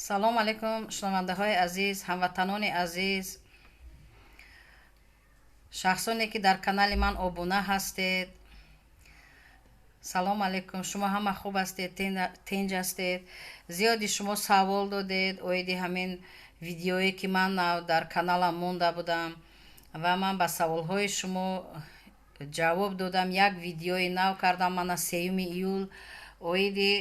Салом алейкум, шунавандаҳои азиз, ҳамватанони азиз, шахсоне ки дар канали ман обуна ҳастед. Салом алейкум, шумо ҳама хуб ҳастед, тинҷ ҳастед. Зиёди шумо савол додед оиди ҳамин видеое ки ман дар каналам монда будам ва ман ба саволҳои шумо ҷавоб додам. Як видеои нав кардам мана 3 июл оиди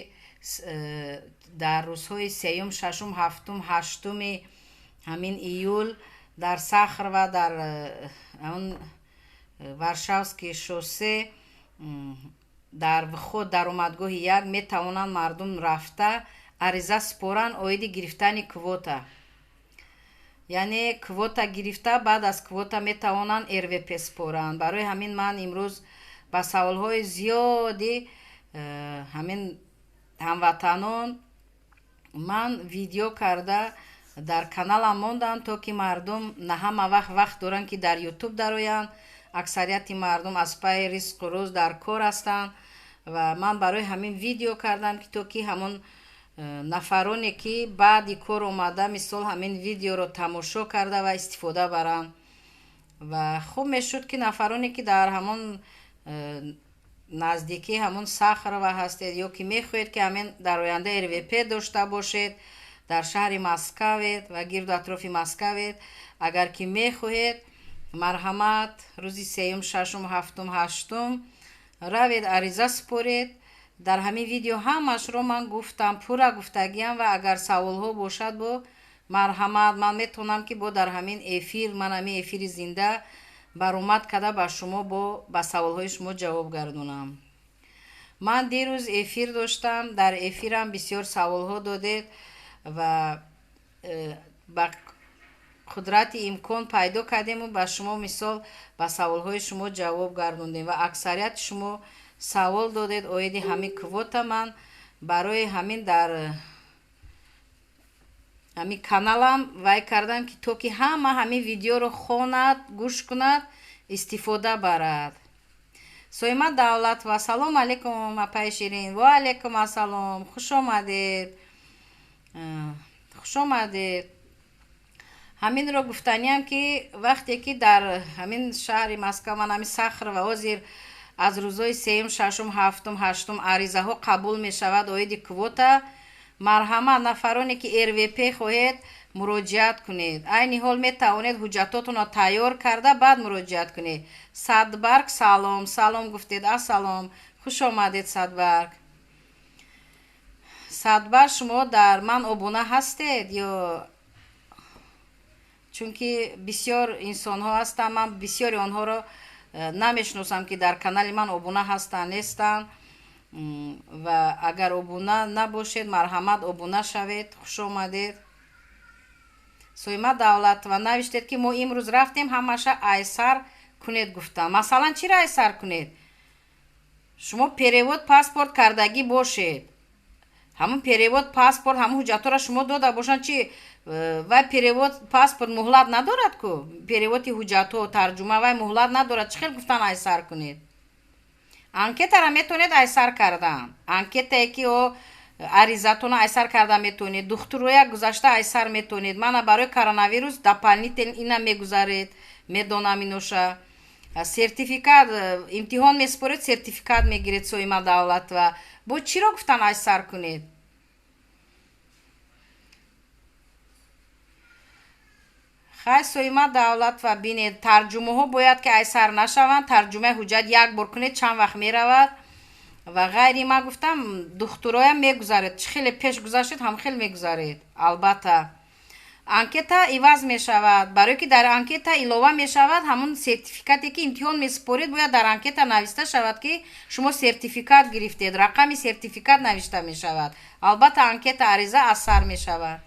дар рӯзҳои 3, 6, 7, 8 ҳамин июл дар Сахарова, дар он Варшавский шоссе, дар вход даромадгоҳи як метавонанд мардум рафта ариза супоранд оиди гирифтани квота. Яъне квота гирифта, баъд аз квота метавонанд РВП супоранд. Барои ҳамин ман имрӯз ба саволҳои зиёди ҳамин ҳамватанон ман видео карда дар каналам мондам, то ки мардум на ҳама вақт вақт доранд, ки дар ютуб дароянд. Аксарияти мардум аз пайи ризқу рӯз дар кор ҳастанд ва ман барои ҳамин видео кардам, ки то ки ҳамон нафароне ки баъди кор омада, мисол, ҳамин видеоро тамошо карда ва истифода баранд. Ва хуб мешуд, ки нафароне ки дар ҳамон наздикии ҳамон Сахарова ҳастед ё ки мехоҳед, ки ҳамин дар оянда РВП дошта бошед, дар шаҳри Москавед ва гирду атрофи Москавед, агар ки мехоҳед, марҳамат, рӯзи 3, 6, 7, 8 равед, ариза супоред. Дар ҳамин видео ҳамашро ман гуфтам, пурра гуфтагиам ва агар саволҳо бошад, бо марҳамат, ман метавонам, ки бо дар ҳамин эфир, ман ҳамин эфири зинда баромад карда ба шумо бо ба саволҳои шумо ҷавоб гардонам. Ман дирӯз эфир доштам, дар эфирам бисёр саволҳо додед ва ба қудрати имкон пайдо кардему ба шумо, мисол, ба саволҳои шумо ҷавоб гардондем ва аксарияти шумо савол додед оиди ҳамин квота. Ман барои ҳамин дар ҳамин каналам вай кардам, ки то ки ҳама ҳамин видеоро хонад, гӯш кунад, истифода барад. Соима Давлатова, салом алейкум, апаи Ширин. Ва алейкум ассалом, хуш омадед, хуш омадед. Ҳаминро гуфтаниям, ки вақте ки дар ҳамин шаҳри Москва, ман ҳамин Сахарова, ҳозир аз рӯзҳои 3, 6, 7, 8 аризаҳо қабул мешавад оиди квота. Марҳамат, нафароне ки РВП хоҳед, муроҷиат кунед. Айни ҳол метавонед ҳуҷҷатотонро тайёр карда, баъд муроҷиат кунед. Садбарг, салом, салом гуфтед, ассалом, хуш омадед, Садбарг. Садбарг, шумо дар ман обуна ҳастед ё? Чунки бисёр инсонҳо ҳастанд, ман бисёри онҳоро намешиносам, ки дар канали ман обуна ҳастанд, нестанд. Ва агар обуна набошед, марҳамат, обуна шавед, хуш омадед. Соима Давлатова навиштед, ки мо имрӯз рафтем, ҳамаша айсар кунед гуфтам. Масалан, чиро айсар кунед? Шумо перевод паспорт кардагӣ бошед, ҳамун перевод паспорт, ҳамун ҳуҷҷатҳоро шумо дода бошанд, чи вай перевод паспорт муҳлат надорад ку? Переводи ҳуҷҷатҳо, тарҷума вай муҳлат надорад. Чӣ хел гуфтан айсар кунед? Анкетара метавонед айсар кардан, анкетае ки о аризатонро айсар карда метавонед, духтуроя гузашта айсар метавонед. Мана барои коронавирус дополнительно ина мегузаред, медонам иноша. Сертификат, имтиҳон месупоред, сертификат мегиред. Соима Давлатова, бо чиро гуфтан айсар кунед? Хай, Соима Давлатова, бинед, тарҷумаҳо бояд ки айсар нашаванд. Тарҷумаи ҳуҷҷат як бор кунед, чанд вақт меравад ва ғайри. Ман гуфтам, духтуроям мегузаред, чӣ хеле пеш гузаштед, ҳам хел мегузаред. Албатта, анкета иваз мешавад, барое ки дар анкета илова мешавад ҳамун сертификате ки имтиҳон месупоред. Бояд дар анкета нависта шавад, ки шумо сертификат гирифтед, рақами сертификат навишта мешавад. Албатта, анкета, ариза аз сар мешавад.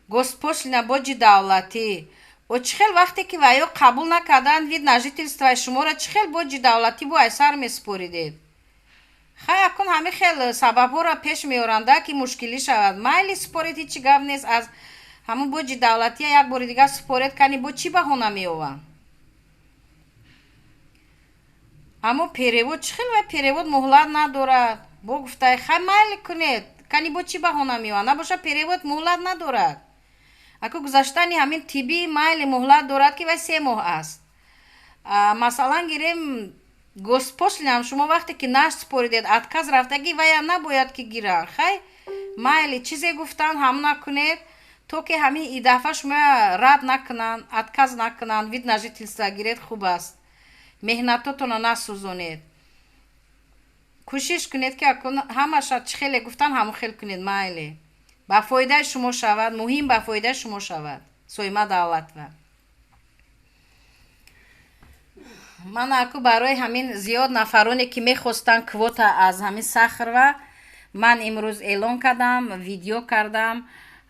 Госпошлина, боҷи давлатӣ, о чӣ хел? Вақте ки ваё қабул накарданд вид на жительствои шуморо, чӣ хел боҷи давлатӣ бо айсар месупоридед? Хай, акун ҳамин хел сабабҳоро пеш меоранда, ки мушкилӣ шавад. Майли, супоред, ҳечи гап нест. Аз ҳамун боҷи давлатия як бори дигар супоред, кани бо чӣ баҳона меованд. Аммо перевод чӣ хел? Вай перевод муҳлат надорад. Бо гуфтай, хай майли кунед, кани бо чӣ баҳона меояд? Набоша перевод муҳлат надорад. Аку гузаштани ҳамин тиббӣ майли муҳлат дорад, ки вай 3 моҳ аст. Масалан гирем, госпошлина ам шумо вақте ки насупоридед, отказ рафтагӣ, ваям набояд ки гиранд. Хай майли, чизе гуфтанд, ҳамона кунед, то ки ҳамин и дафъа шумо рад накунанд, отказ накунанд, вид на жительство гиред, хуб аст. Меҳнатотонро насӯзонед, кӯшиш кунед, ки акун ҳамаша чӣ хеле гуфтан, ҳамон хел кунед, майли, ба фоидаи шумо шавад, муҳим ба фоидаи шумо шавад. Соима Давлатова, ман аку барои ҳамин зиёд нафароне, ки мехостанд квота аз ҳамин Сахарова, ман имрӯз эълон кардам, видео кардам.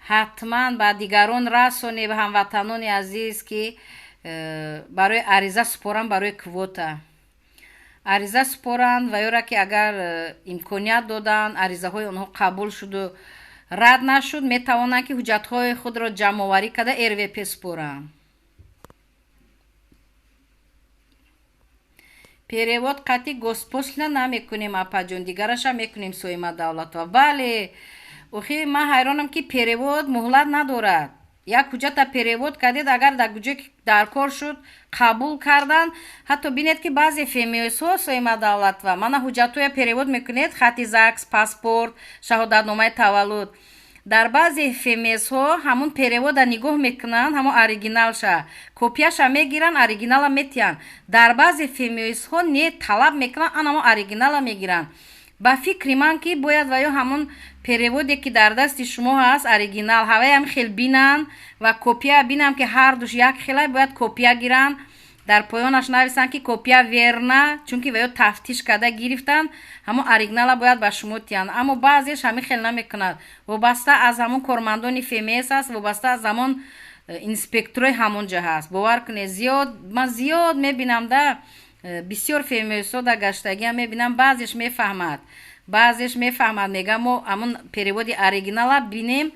Ҳатман ба дигарон расонед, ҳамватанони азиз, ки барои ариза супоранд, барои квота ариза супоранд ва ёра ки агар имконият доданд, аризаҳои онҳо қабул шуду рад нашуд, метавонанд, ки ҳуҷҷатҳои худро ҷамъоварӣ карда РВП супоранд. Перевод қатъи госпошлина намекунем, апаҷон, дигараша мекунем. Соима Давлатова, бале, охи ман ҳайронам, ки перевод муҳлат надорад. Як ҳуҷҷата перевод кардед, агар дар ҷое ки дар кор шуд, қабул карданд. Ҳатто бинед, ки баъзе ФМСҳо, Соима Давлатова, мана ҳуҷҷатҳоя перевод мекунед, хати ЗАГС, паспорт, шаҳодатномаи таваллуд, дар баъзе ФМСҳо ҳамун перевода нигоҳ мекунанд, ҳамон оригиналша, копияша мегиранд, оригинала метиҳанд. Дар баъзе ФМСҳо не, талаб мекунанд, ан ҳамон оригинала мегиранд. Ба фикри ман, ки бояд ва ё ҳамон переводе, ки дар дасти шумо ҳаст, оригинал ҳаваям хел бинанд ва копия бинам, ки ҳардуш як хелай, бояд копия гиранд, дар поёнаш нависанд, ки копия верна, чунки ва ё тафтиш карда гирифтанд, ҳамон оригинала бояд ба шумо тиҳанд. Аммо баъзеш ҳамин хел намекунад, вобаста аз ҳамон кормандони ФМС аст, вобаста аз ҳамон инспекторои ҳамон ҷо ҳаст. Бовар кунед, зиёд ман зиёд мебинам да, бисёр ФМСҳо дар гаштагиам мебинам, баъзеш мефаҳмад, баъзеш мефаҳмад, мега мо ҳамон переводи оригинала бинем,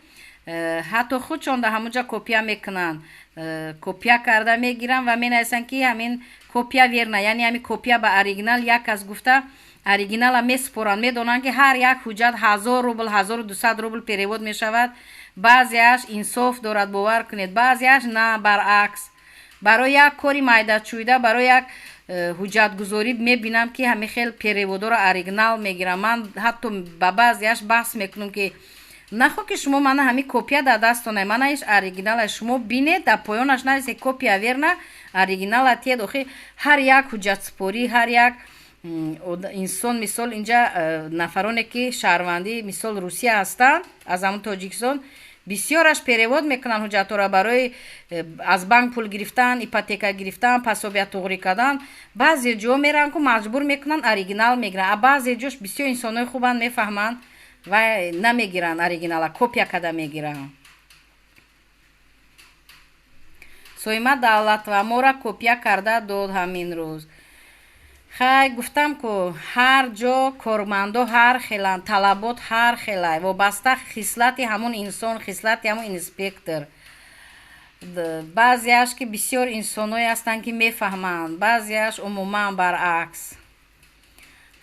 ҳатто худшон дар ҳамон ҷо копия мекунанд, копия карда мегиранд ва менависанд, ки ҳамин копия верна, яъне ҳамин копия ба оригинал як аст гуфта, оригинала месупоранд. Медонанд, ки ҳар як ҳуҷҷат 1000 рубл, 1200 рубл перевод мешавад. Баъзеаш инсоф дорад, бовар кунед, баъзеаш на, баръакс, барои як кори майдачӯида, барои як ҳуҷҷатгузорӣ мебинам, ки ҳамин хел переводоро оригинал мегирам. Ман ҳатто ба баъзеаш баҳс мекунам, ки нахо ки шумо мана ҳамин копия дар дастонай, мана иш оригинала, шумо бинед, дар поёнаш нависед копия верна, оригинала тиед. Охи ҳар як ҳуҷҷатсупорӣ, ҳар як инсон, мисол инҷа нафароне, ки шаҳрвандӣ, мисол, Русия ҳастанд, аз ҳамон Тоҷикистон бисёраш перевод мекунанд ҳуҷҷатҳоро барои аз банк пул гирифтан, ипотека гирифтан, пособия туғрӣ кардан. Баъзе ҷо мераванд, ку маҷбур мекунанд, оригинал мегиранд, а баъзе ҷош бисёр инсонҳои хубанд, мефаҳманд ва намегиранд оригинала, копия карда мегиранд. Соима Давлатова, мора копия карда дод ҳамин рӯз. Хай, гуфтам ку, ҳар ҷо кормандо ҳар хеланд, талабот ҳар хелай, вобаста хислати ҳамон инсон, хислати ҳамон инспектор. Баъзеаш ки бисёр инсонҳое ҳастанд, ки мефаҳманд, баъзеаш умуман баръакс.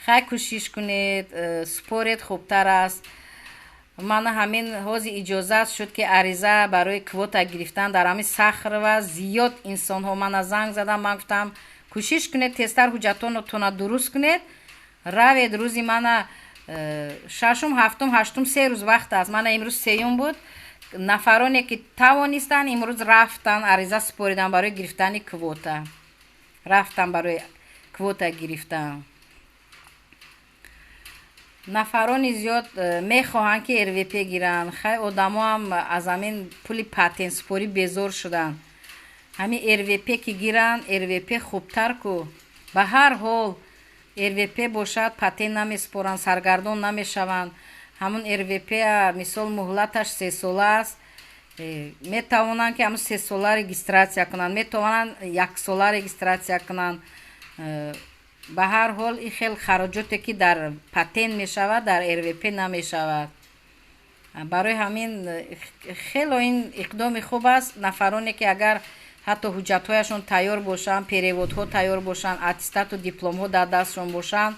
Хай, кӯшиш кунед, супоред, хубтар аст. Мана ҳамин ҳозир иҷозат шуд, ки ариза барои квота гирифтан дар ҳамин Сахарова. Зиёд инсонҳо мана занг задам, ман гуфтам, кӯшиш кунед, тезтар ҳуҷҷатонатонро дуруст кунед, равед. Рӯзи мана шашум, ҳафтум, ҳаштум, 3 рӯз вақт аст. Мана имрӯз сеюм буд. Нафароне, ки тавонистанд, имрӯз рафтан, ариза супоридан барои гирифтани квота, рафтан барои квота гирифтан. Нафарони зиёд мехоҳанд, ки РВП гиранд. Хай, одамоам аз ҳамин пули патентсупорӣ безор шуданд. Ҳамин РВП ки гиранд, РВП хубтар ку. Ба ҳар ҳол РВП бошад, патент намесупоранд, саргардон намешаванд. Ҳамун РВП, мисол, муҳлаташ 3 сола аст, метавонанд, ки ҳамун 3 сола регистрация кунанд, метавонанд яксола регистрация кунанд. Ба ҳар ҳол ин хел хароҷоте, ки дар патент мешавад, дар РВП намешавад. Барои ҳамин хело ин иқдоми хуб аст. Нафароне, ки агар ҳатто ҳуҷҷатҳояшон тайёр бошанд, переводҳо тайёр бошанд, аттестату дипломҳо дар дастшон бошанд.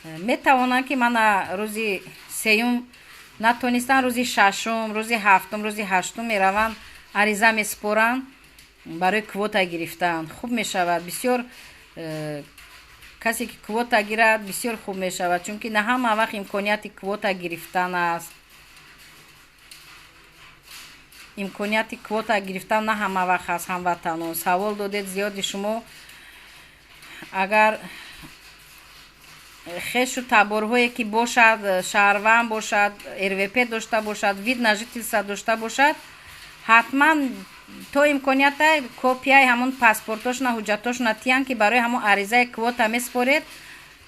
Метавонанд, ки мана рӯзи сеюм натонистан, рӯзи шашум, рӯзи ҳафтум, рӯзи ҳаштум мераванд, ариза месупоранд барои квота гирифтан. Хуб мешавад бисёр. Касе ки квота гирад, бисёр хуб мешавад, чунки на ҳама вақт имконияти квота гирифтан аст. Имконияти квота гирифтан на ҳама вақт ҳаст. Ҳамватанон, савол додед зиёди шумо. Агар хешу таборҳое ки бошад, шаҳрванд бошад, РВП дошта бошад, вид на жительство дошта бошад, ҳатман то имконията копияи ҳамон паспортошона, ҳуҷҷатошона тиян, ки барои ҳамон аризаи квота месупоред,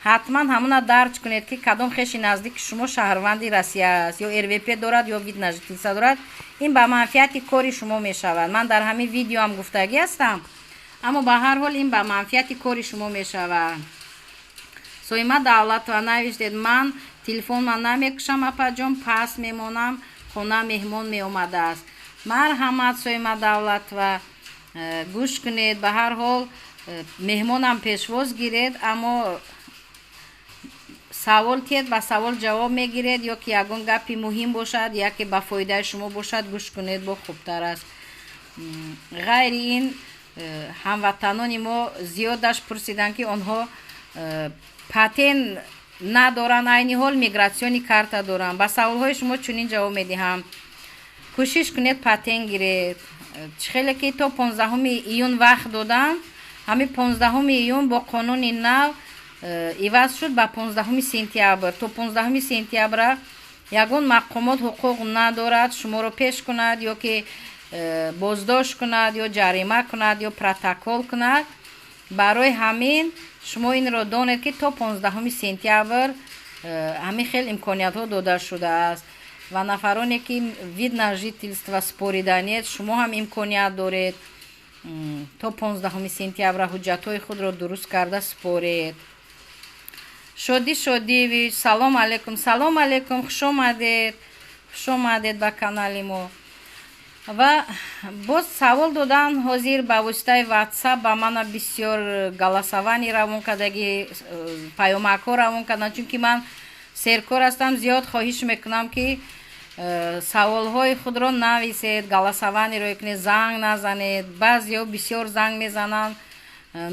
ҳатман ҳамона дарҷ кунед, ки кадом хеши наздики шумо шаҳрванди Россия аст, ё РВП дорад, ё вид на жительство дорад. Ин ба манфиати кори шумо мешавад. Ман дар ҳамин видеоам гуфтагӣ ҳастам, аммо ба ҳар ҳол ин ба манфиати кори шумо мешавад. Соима Давлатова навиштед: «Ман телефонма намекушам, апаҷон, пас мемонам, хона меҳмон меомадааст». Марҳамат, Соима Давлатова, гӯш кунед. Ба ҳар ҳол меҳмонам пешвоз гиред, аммо савол тиед, ба савол ҷавоб мегиред, ё ки ягон гапи муҳим бошад, яке ба фоидаи шумо бошад, гӯш кунед, бо хубтар аст. Ғайри ин, ҳамватанони мо зиёдаш пурсиданд, ки онҳо патент надоранд, айни ҳол миграционный карта доранд. Ба саволҳои шумо чунин ҷавоб медиҳам: кӯшиш кунед, патент гиред. Чӣ хеле ки то 15-уми июн вақт доданд, ҳамин 15-уми июн бо қонуни нав иваз шуд ба 15-уми сентябр. То 15-уми сентябра ягон мақомот ҳуқуқ надорад шуморо пеш кунад, ё ки боздошт кунад, ё ҷарима кунад, ё протокол кунад. Барои ҳамин шумо инро донед, ки то 15-уми сентябр ҳамин хел имкониятҳо дода шудааст. Ва нафароне ки вид на жительство спориданед, шумо ҳам имконият доред, то 15-уми сентябра ҳуҷҷатҳои худро дуруст карда според. Шодӣ Шодиевич, салом алейкум. Салом алейкум, хушомадед, хушомадед ба канали мо. Ва боз савол додан ҳозир ба воситаи Ватсап ба мана бисёр голосование равон кардагӣ, паёмакҳо равон карданд. Чунки ман серкор ҳастам, зиёд хоҳиш мекунам, ки саволҳои худро нависед, голосование ро кунед, занг назанед. Баъзеҳо бисёр занг мезананд,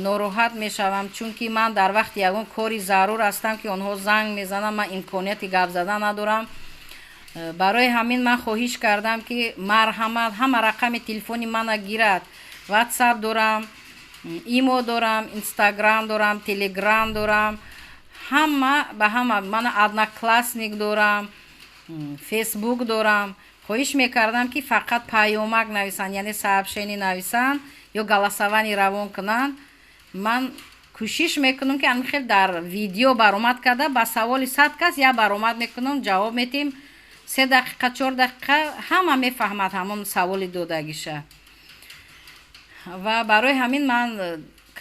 нороҳат мешавам, чунки ман дар вақти ягон кори зарур ҳастам, ки онҳо занг мезананд, ман имконияти гап задан надорам. Барои ҳамин ман хоҳиш кардам, ки марҳамат, ҳама рақами телефони мана гирад. Ватсап дорам, Имо дорам, Инстаграм дорам, Телеграм дорам, ҳама ба ҳама мана Одноклассник дорам, Фейсбук дорам. Хоҳиш мекардам, ки фақат паёмак нависанд, яъне сообщение нависанд ё голосование равон кунанд. Ман кӯшиш мекунам, ки ҳамин хел дар видео баромад карда, ба саволи 100 кас як баромад мекунам, ҷавоб метиҳем, 3 дақиқа, 4 дақиқа, ҳама мефаҳмад ҳамон саволи додагиша. Ва барои ҳамин ман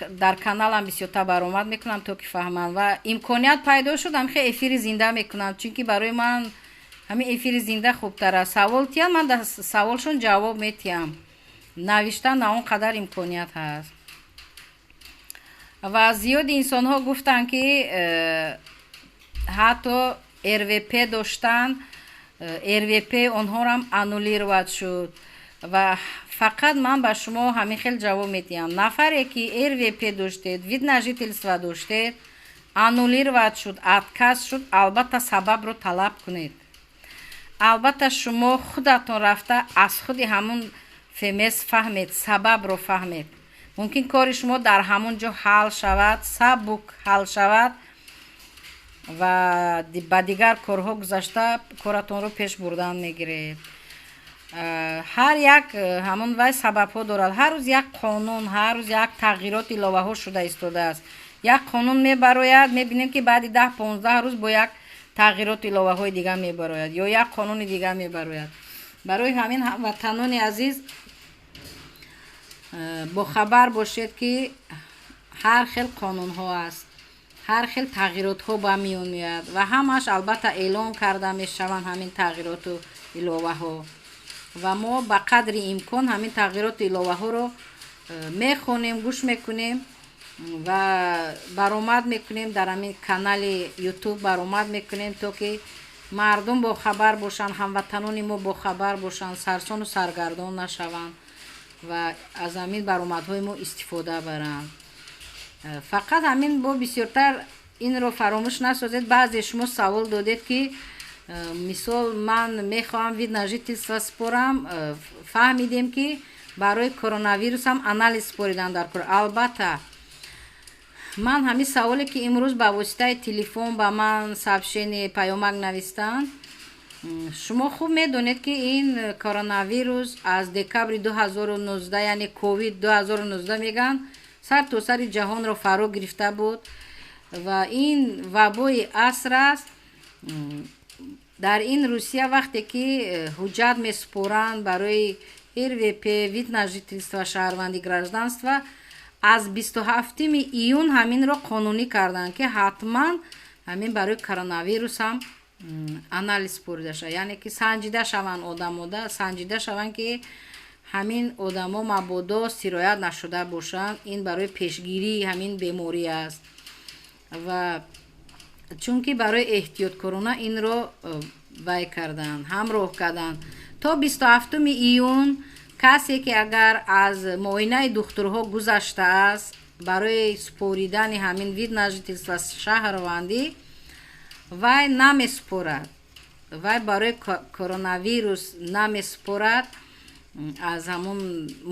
дар каналам бисёртар баромад мекунам, то ки фаҳманд. Ва имконият пайдо шуд, ҳамин хел эфири зинда мекунам, чунки барои ман ҳамин эфири зинда хубтар аст. Савол тиям, ман дар саволшон ҷавоб метиҳам. Навиштан на он қадар имконият ҳаст. Ва зиёди инсонҳо гуфтанд, ки ҳатто РВП доштан, РВП онҳорам аннулировать шуд. Ва фақат ман ба шумо ҳамин хел ҷавоб медиҳам: нафаре ки РВП доштед, вид на жительство доштед, аннулировать шуд, отказ шуд, албатта сабабро талаб кунед. Албатта шумо худатон рафта аз худи ҳамун ФМС фаҳмед, сабабро фаҳмед. Мумкин кори шумо дар ҳамон ҷо ҳал шавад, сабук ҳал шавад ва ба дигар корҳо гузашта, коратонро пеш бурдан мегиред. Ҳар як ҳамон вай сабабҳо дорад. Ҳар рӯз як қонун, ҳар рӯз як тағйирот, иловаҳо шуда истодааст. Як қонун мебарояд, мебинем, ки баъди 10-15 рӯз бо як тағйироту иловаҳои дигар мебарояд ё як қонуни дигар мебарояд. Барои ҳамин, ҳамватанони азиз, бохабар бошед, ки ҳар хел қонунҳо аст, ҳар хел тағйиротҳо ба миён меояд ва ҳамааш албатта эълон карда мешаванд, ҳамин тағйироту иловаҳо. Ва мо ба қадри имкон ҳамин тағйироту иловаҳоро мехонем, гӯш мекунем. Ва баромад мекунем дар ҳамин канали Ютуб, баромад мекунем, то ки мардум бохабар бошанд, ҳамватанони мо бохабар бошанд, сарсону саргардон нашаванд ва аз ҳамин баромадҳои мо истифода баранд. Фақат ҳамин бо бисёртар инро фаромӯш насозед. Баъзе шумо савол додед, ки мисол, ман мехоҳам вид на жительство спорам, фаҳмидем, ки барои коронавирусам анализ споридан дар кор. Албатта, ман ҳамин саволе, ки имрӯз ба воситаи телефон ба ман сообщение, паёмак навистанд. Шумо хуб медонед, ки ин коронавирус аз декабри 2019, яъне ковид 2019 мегӯянд, сар то сари ҷаҳонро фаро гирифта буд ва ин вабои аср аст. Дар ин Русия вақте ки ҳуҷҷат месупоранд барои РВП, вид на жительство, шаҳрвандӣ, гражданство, аз 27-уми июн ҳаминро қонунӣ карданд, ки ҳатман ҳамин барои коронавирус ҳам анализ спорида шавад, яъне ки санҷида шаванд одамода, санҷида шаванд, ки ҳамин одамо мабодо сироят нашуда бошанд. Ин барои пешгирии ҳамин беморӣ аст ва чунки барои эҳтиёткорона инро вай карданд, ҳамроҳ карданд. То 27-уми июн касе ки агар аз муоинаи духтурҳо гузаштааст барои супоридани ҳамин вид на жительство, шаҳрвандӣ, вай намесупорад, вай барои коронавирус намесупорад, аз ҳамон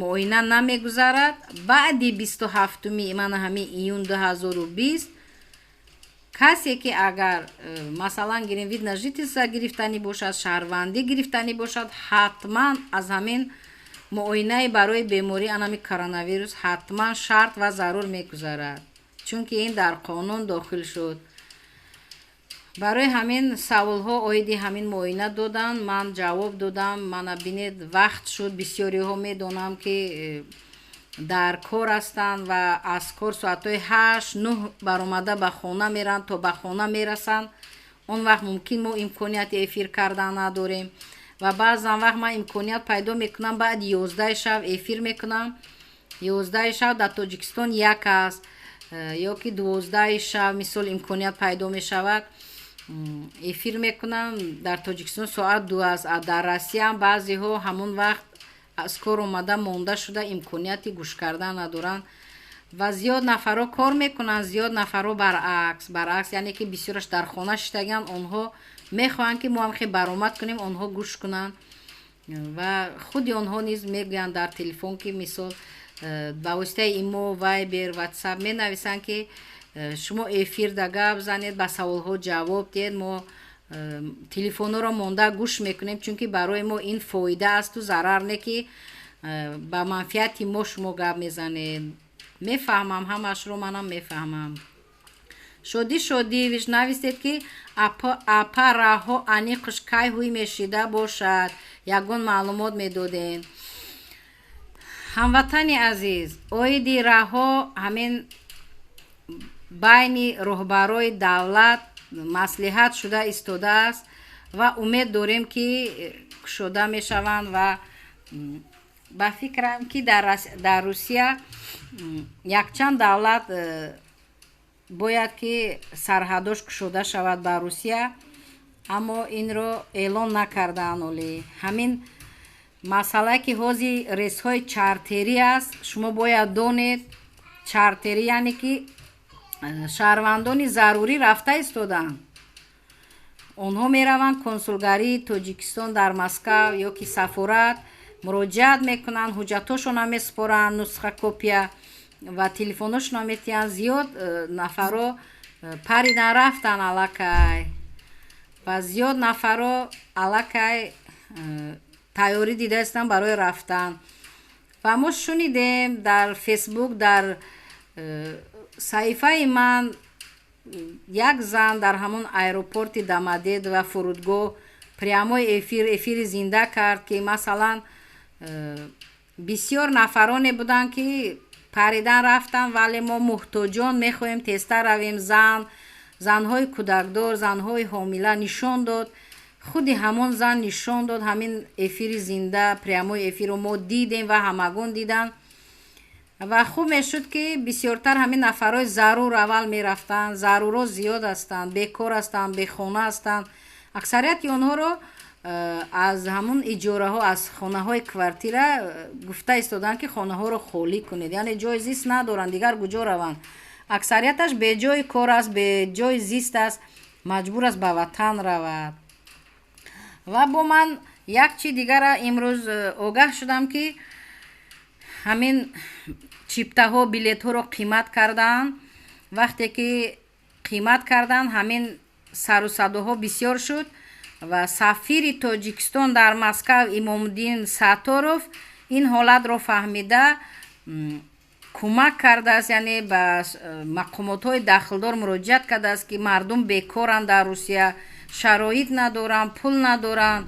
муоина намегузарад. Баъди 27-уми мана ҳамин июн 2020 касе ки агар, масалан, гирем, вид на жительство гирифтанӣ бошад, шаҳрвандӣ гирифтанӣ бошад, ҳатман аз ҳамин муоинаи барои бемории анами коронавирус ҳатман шарт ва зарур мегузарад, чунки ин дар қонун дохил шуд. Барои ҳамин саволҳо оиди ҳамин муоина доданд, ман ҷавоб додам. Мана бинед, вақт шуд. Бисёриҳо медонам, ки дар кор ҳастанд ва аз кор соатҳои 8-9 баромада ба хона меранд. То ба хона мерасанд, он вақт мумкин мо имконияти эфир кардан надорем. Ва баъзан вақт ман имконият пайдо мекунам, баъди 11-и шаб эфир мекунам. 11-и шаб дар Тоҷикистон 1 аст ё ки 12-и шаб, мисол, имконият пайдо мешавад, эфир мекунам. Дар Тоҷикистон соат 2 аст. А дар Россияам баъзеҳо ҳамон вақт аз кор омада, монда шуда, имконияти гӯш кардан надоранд. Ва зиёд нафарҳо кор мекунанд, зиёд нафарҳо баръакс, яъне ки бисёраш дар хона шиштагианд. Онҳо мехоҳанд, ки мо ҳам хе баромад кунем, онҳо гӯш кунанд. Ва худи онҳо низ мегӯянд дар телефон, ки мисол, ба воситаи Имо, Вайбер, Ватсап менависанд, ки шумо эфирда гап занед, ба саволҳо ҷавоб диҳед, мо телефонҳоро монда гӯш мекунем, чунки барои мо ин фоида асту зарар не, ки ба манфиати мо шумо гап мезанед. Мефаҳмам ҳамашро, манам мефаҳмам. Шодӣ Шодиевич нависед, ки апа, раҳо аниқш кай ҳуй мешида бошад, ягон маълумот медодем. Ҳамватани азиз, оиди раҳо ҳамин байни роҳбарои давлат маслиҳат шуда истодааст ва умед дорем, ки кушода мешаванд. Ва ба фикрам, ки дар Русия якчанд давлат бояд ки сарҳадош кушода шавад ба Русия, аммо инро эълон накардаанд. Олӣ ҳамин масъалае, ки ҳозир рейсҳои чартерӣ аст, шумо бояд донед, чартерӣ яъне ки шаҳрвандони зарурӣ рафта истодаанд. Онҳо мераванд консулгарии Тоҷикистон дар Москав ё ки сафорат муроҷиат мекунанд, ҳуҷҷатҳошонро месупоранд, нусха, копия, ва телефонҳошонро метиҳанд. Зиёд нафарҳо паридан рафтан аллакай ва зиёд нафарҳо аллакай тайёрӣ дида истанд барои рафтан. Ва мо шунидем дар Фейсбук, дар саҳифаи ман, як зан дар ҳамон аэропорти Домодедово, фурудгоҳ, прямой эфир, эфири зинда кард, ки масалан, бисёр нафароне буданд, ки паридан рафтанд, вале мо муҳтоҷон мехоҳем тезтар равем. Занҳои кӯдакдор, занҳои ҳомила нишон дод, худи ҳамон зан нишон дод. Ҳамин эфири зинда, прямой эфирро мо дидем ва ҳамагон диданд. Ва хуб мешуд, ки бисёртар ҳамин нафарҳои зарур аввал мерафтанд. Заруро зиёд ҳастанд, бекор ҳастанд, бехона ҳастанд. Аксарияти онҳоро аз ҳамун иҷораҳо, аз хонаҳои квартира гуфта истоданд, ки хонаҳоро холӣ кунед, яъне ҷои зист надоранд, дигар куҷо раванд? Аксарияташ беҷои кор аст, беҷои зист аст, маҷбур аст ба ватан равад. Ва бо ман як чи дигара имрӯз огаҳ шудам, ки ҳамин чиптаҳо, билетҳоро қимат карданд. Вақте ки қимат карданд, ҳамин сару садоҳо бисёр шуд ва сафири Тоҷикистон дар Москав Имомуддин Сатторов ин ҳолатро фаҳмида, кӯмак кардааст, яъне ба мақомотҳои дахлдор муроҷиат кардааст, ки мардум бекоранд дар Русия, шароит надоранд, пул надоранд,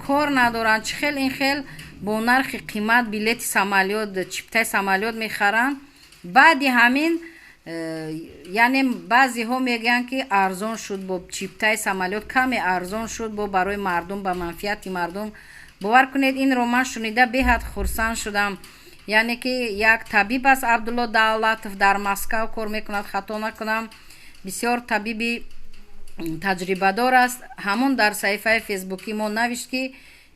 кор надоранд, чӣ хел ин хел бо нархи қимат билети самолёт, чиптаи самолёт мехаранд. Баъди ҳамин яъне баъзеҳо мегӯянд, ки арзон шуд, бо чиптаи самолёт каме арзон шуд, бо барои мардум, ба манфиати мардум. Бовар кунед, инро ман шунида беҳад хурсанд шудам. Яъне ки як табиб аст, Абдулло Давлатов, дар Москав кор мекунад, хато накунам, бисёр табиби таҷрибадор аст. Ҳамон дар саҳифаи фейсбукӣ мо навишт, ки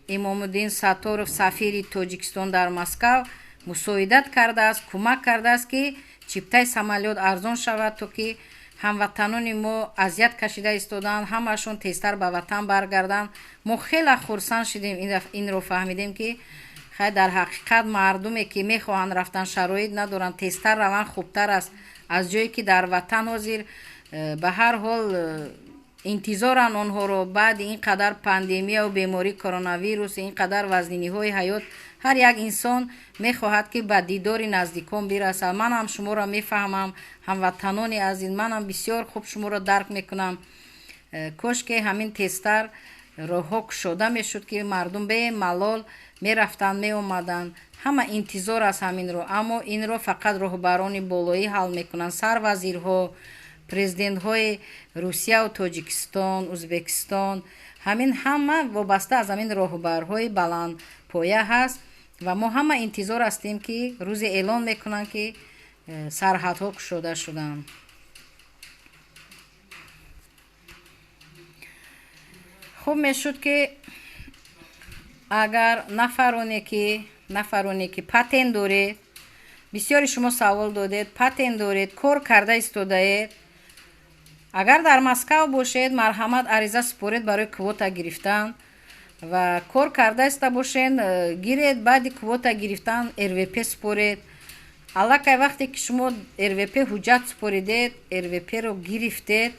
Имомуддин Сатторов, сафири Тоҷикистон дар Москав, мусоидат кардааст, кӯмак кардааст, ки чиптаи самолёт арзон шавад, то ки ҳамватанони мо азият кашида истодаанд, ҳамаашон тезтар ба ватан баргарданд. Мо хеле хурсанд шудем, инро фаҳмидем, ки хай, дар ҳақиқат мардуме ки мехоҳанд рафтан, шароит надоранд, тезтар раванд хубтар аст, аз ҷое ки дар ватан ҳозир ба ҳар ҳол интизоранд онҳоро. Баъди ин қадар пандемияу бемории коронавирус, ин қадар вазниниҳои ҳаёт, ҳар як инсон мехоҳад, ки ба дидори наздикон бирасад. Манам шуморо мефаҳмам, ҳамватанони азиз, манам бисёр хуб шуморо дарк мекунам. Кошке ҳамин тезтар роҳҳо кушода мешуд, ки мардум бемалол мерафтанд, меомаданд. Ҳама интизор аст ҳаминро, аммо инро фақат роҳбарони болоӣ ҳал мекунанд, сарвазирҳо, президентҳои Русияву Тоҷикистон, Ӯзбекистон. Ҳамин ҳама вобаста аз ҳамин роҳбарҳои баландпоя ҳаст ва мо ҳама интизор ҳастем, ки рӯзе эълон мекунанд, ки сарҳадҳо кушода шуданд. Хуб мешуд, ки агар нафароне ки патент доред, бисёри шумо савол додед, патент доред, кор карда истодаед, агар дар Москав бошед, марҳамат, ариза супоред барои квота гирифтан ва кор карда иста бошед, гиред. Баъди квота гирифтан РВП супоред. Аллакай вақте ки шумо РВП ҳуҷҷат супоридед, РВП-ро гирифтед,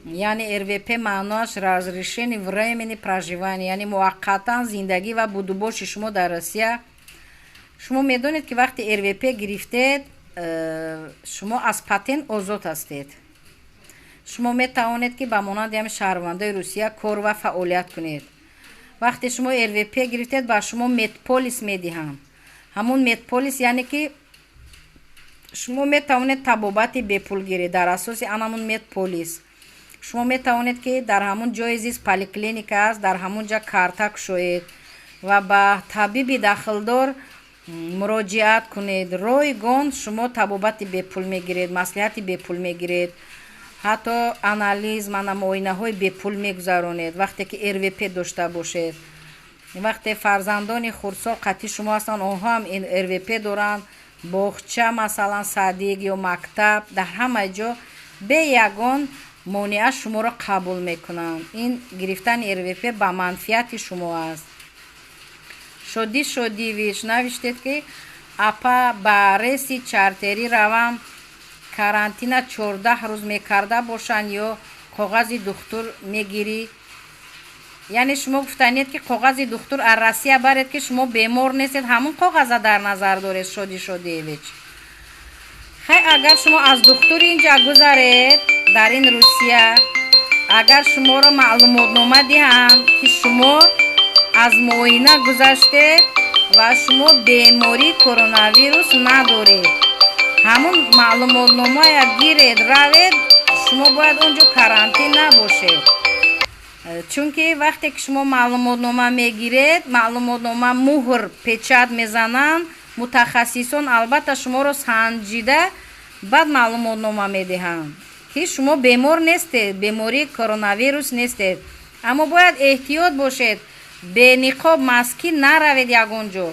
яъне РВП маъноаш разрешение временное проживание, яъне муваққатан зиндагӣ ва будубоши шумо дар Россия. Шумо медонед, ки вақте РВП гирифтед, шумо аз патент озод ҳастед. Шумо метавонед, ки ба монанди ҳамин шаҳрвандои Русия кор ва фаъолият кунед. Вақте шумо РВП гирифтед, ба шумо медполис медиҳанд. Ҳамун медполис, яъне ки шумо метавонед табобати бепул гиред дар асоси анамун медполис. Шумо метавонед, ки дар ҳамун ҷои зист поликлиника аст, дар ҳамун ҷа карта кушоед ва ба табиби дахлдор муроҷиат кунед. Ройгон шумо табобати бепул мегиред, маслиҳати бепул мегиред, ҳатто анализ, мана муоинаҳои бепул мегузаронед, вақте ки РВП дошта бошед. Вақте фарзандони хурдсол қатъи шумо ҳастанд, онҳо ҳам РВП доранд, боғча, масалан, садик ё мактаб, дар ҳама ҷо бе ягон монеа шуморо қабул мекунанд. Ин гирифтани РВП ба манфиати шумо аст. Шодӣ Шодиевич навиштед, ки апа, ба рейси чартерӣ равам, карантина 14 рӯз мекарда бошанд ё коғази духтур мегирӣ? Яъне шумо гуфтанед, ки коғази духтур аз Россия баред, ки шумо бемор нестед, ҳамун коғаза дар назар доред, Шодӣ Шодиевич? Хай, агар шумо аз духтури инҷа гузаред, дар ин Русия, агар шуморо маълумотнома диҳанд, ки шумо аз муоина гузаштед ва шумо бемории коронавирус надоред, ҳамун маълумотномая гиред, равед. Шумо бояд он ҷо карантин набошед, чунки вақте ки шумо маълумотнома мегиред, маълумотнома муҳр, печать мезананд. Мутахассисон албатта шуморо санҷида баъд маълумотнома медиҳанд, ки шумо бемор нестед, бемории коронавирус нестед. Аммо бояд эҳтиёт бошед, бениқоб, маски наравед ягон ҷо.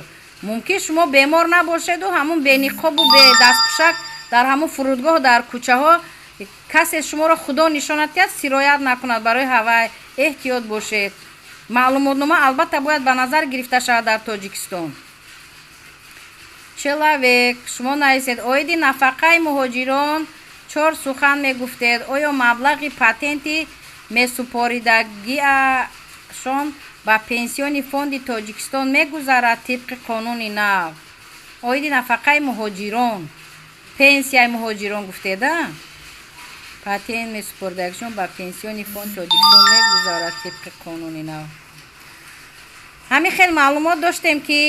Мумкин шумо бемор набошеду ҳамун бениқобу бедастпӯшак дар ҳамун фурудгоҳ, дар кӯчаҳо касе шуморо худо нишонад диҳад, сироят накунад. Барои ҳавай эҳтиёт бошед. Маълумотнома албатта бояд ба назар гирифта шавад дар Тоҷикистон. Человек, шумо нависед: оиди нафақаи муҳоҷирон чор сухан мегуфтед. Оё маблағи патенти месупоридагиашон ба Пенсионный фонди Тоҷикистон мегузарад тибқи қонуни нав? Оиди нафақаи муҳоҷирон, пенсияи муҳоҷирон гуфтеда. Патент месупоридагишон ба Пенсионный фонди Тоҷикистон мегузарад тибқи қонуни нав. Ҳамин хел маълумот доштем, ки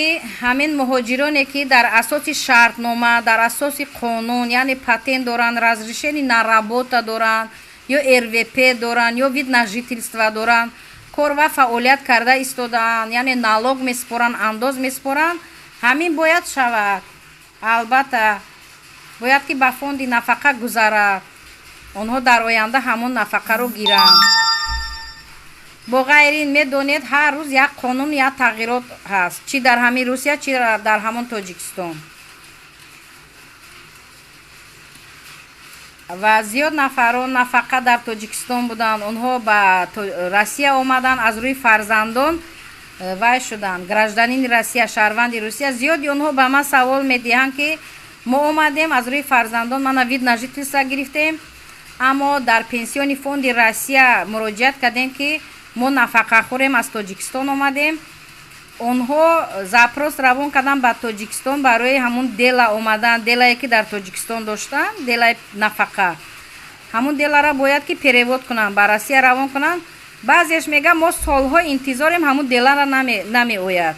ҳамин муҳоҷироне, ки дар асоси шартнома, дар асоси қонун, яъне патент доранд, разрешение на работа доранд, ё РВП доранд, ё вид на жительство доранд, кор ва фаъолият карда истодаанд, яъне налог месупоранд, андоз месупоранд, ҳамин бояд шавад. Албатта бояд ки ба фонди нафақа гузарад, онҳо дар оянда ҳамон нафақаро гиранд. Бо ғайр ин, медонед, ҳар рӯз як қонун, як тағйирот ҳаст, чӣ дар ҳамин Русия, чӣ дар ҳамон Тоҷикистон. Ва зиёд нафарон нафақа дар Тоҷикистон буданд, онҳо ба Россия омаданд, аз рӯи фарзандон вай шуданд гражданини Россия, шаҳрванди Русия. Зиёди онҳо ба ман савол медиҳанд, ки мо омадем аз рӯи фарзандон, мана вид на жительство гирифтем, аммо дар Пенсионный фонди Россия муроҷиат кардем, ки мо нафақахӯрем, аз Тоҷикистон омадем. Онҳо запрос равон карданд ба Тоҷикистон барои ҳамун дела омадан, делае ки дар Тоҷикистон доштанд, делаи нафақа. Ҳамун делара бояд ки перевод кунанд, ба Россия равон кунанд. Баъзеаш мегӯяд, мо солҳо интизорем, ҳамун делара намеояд.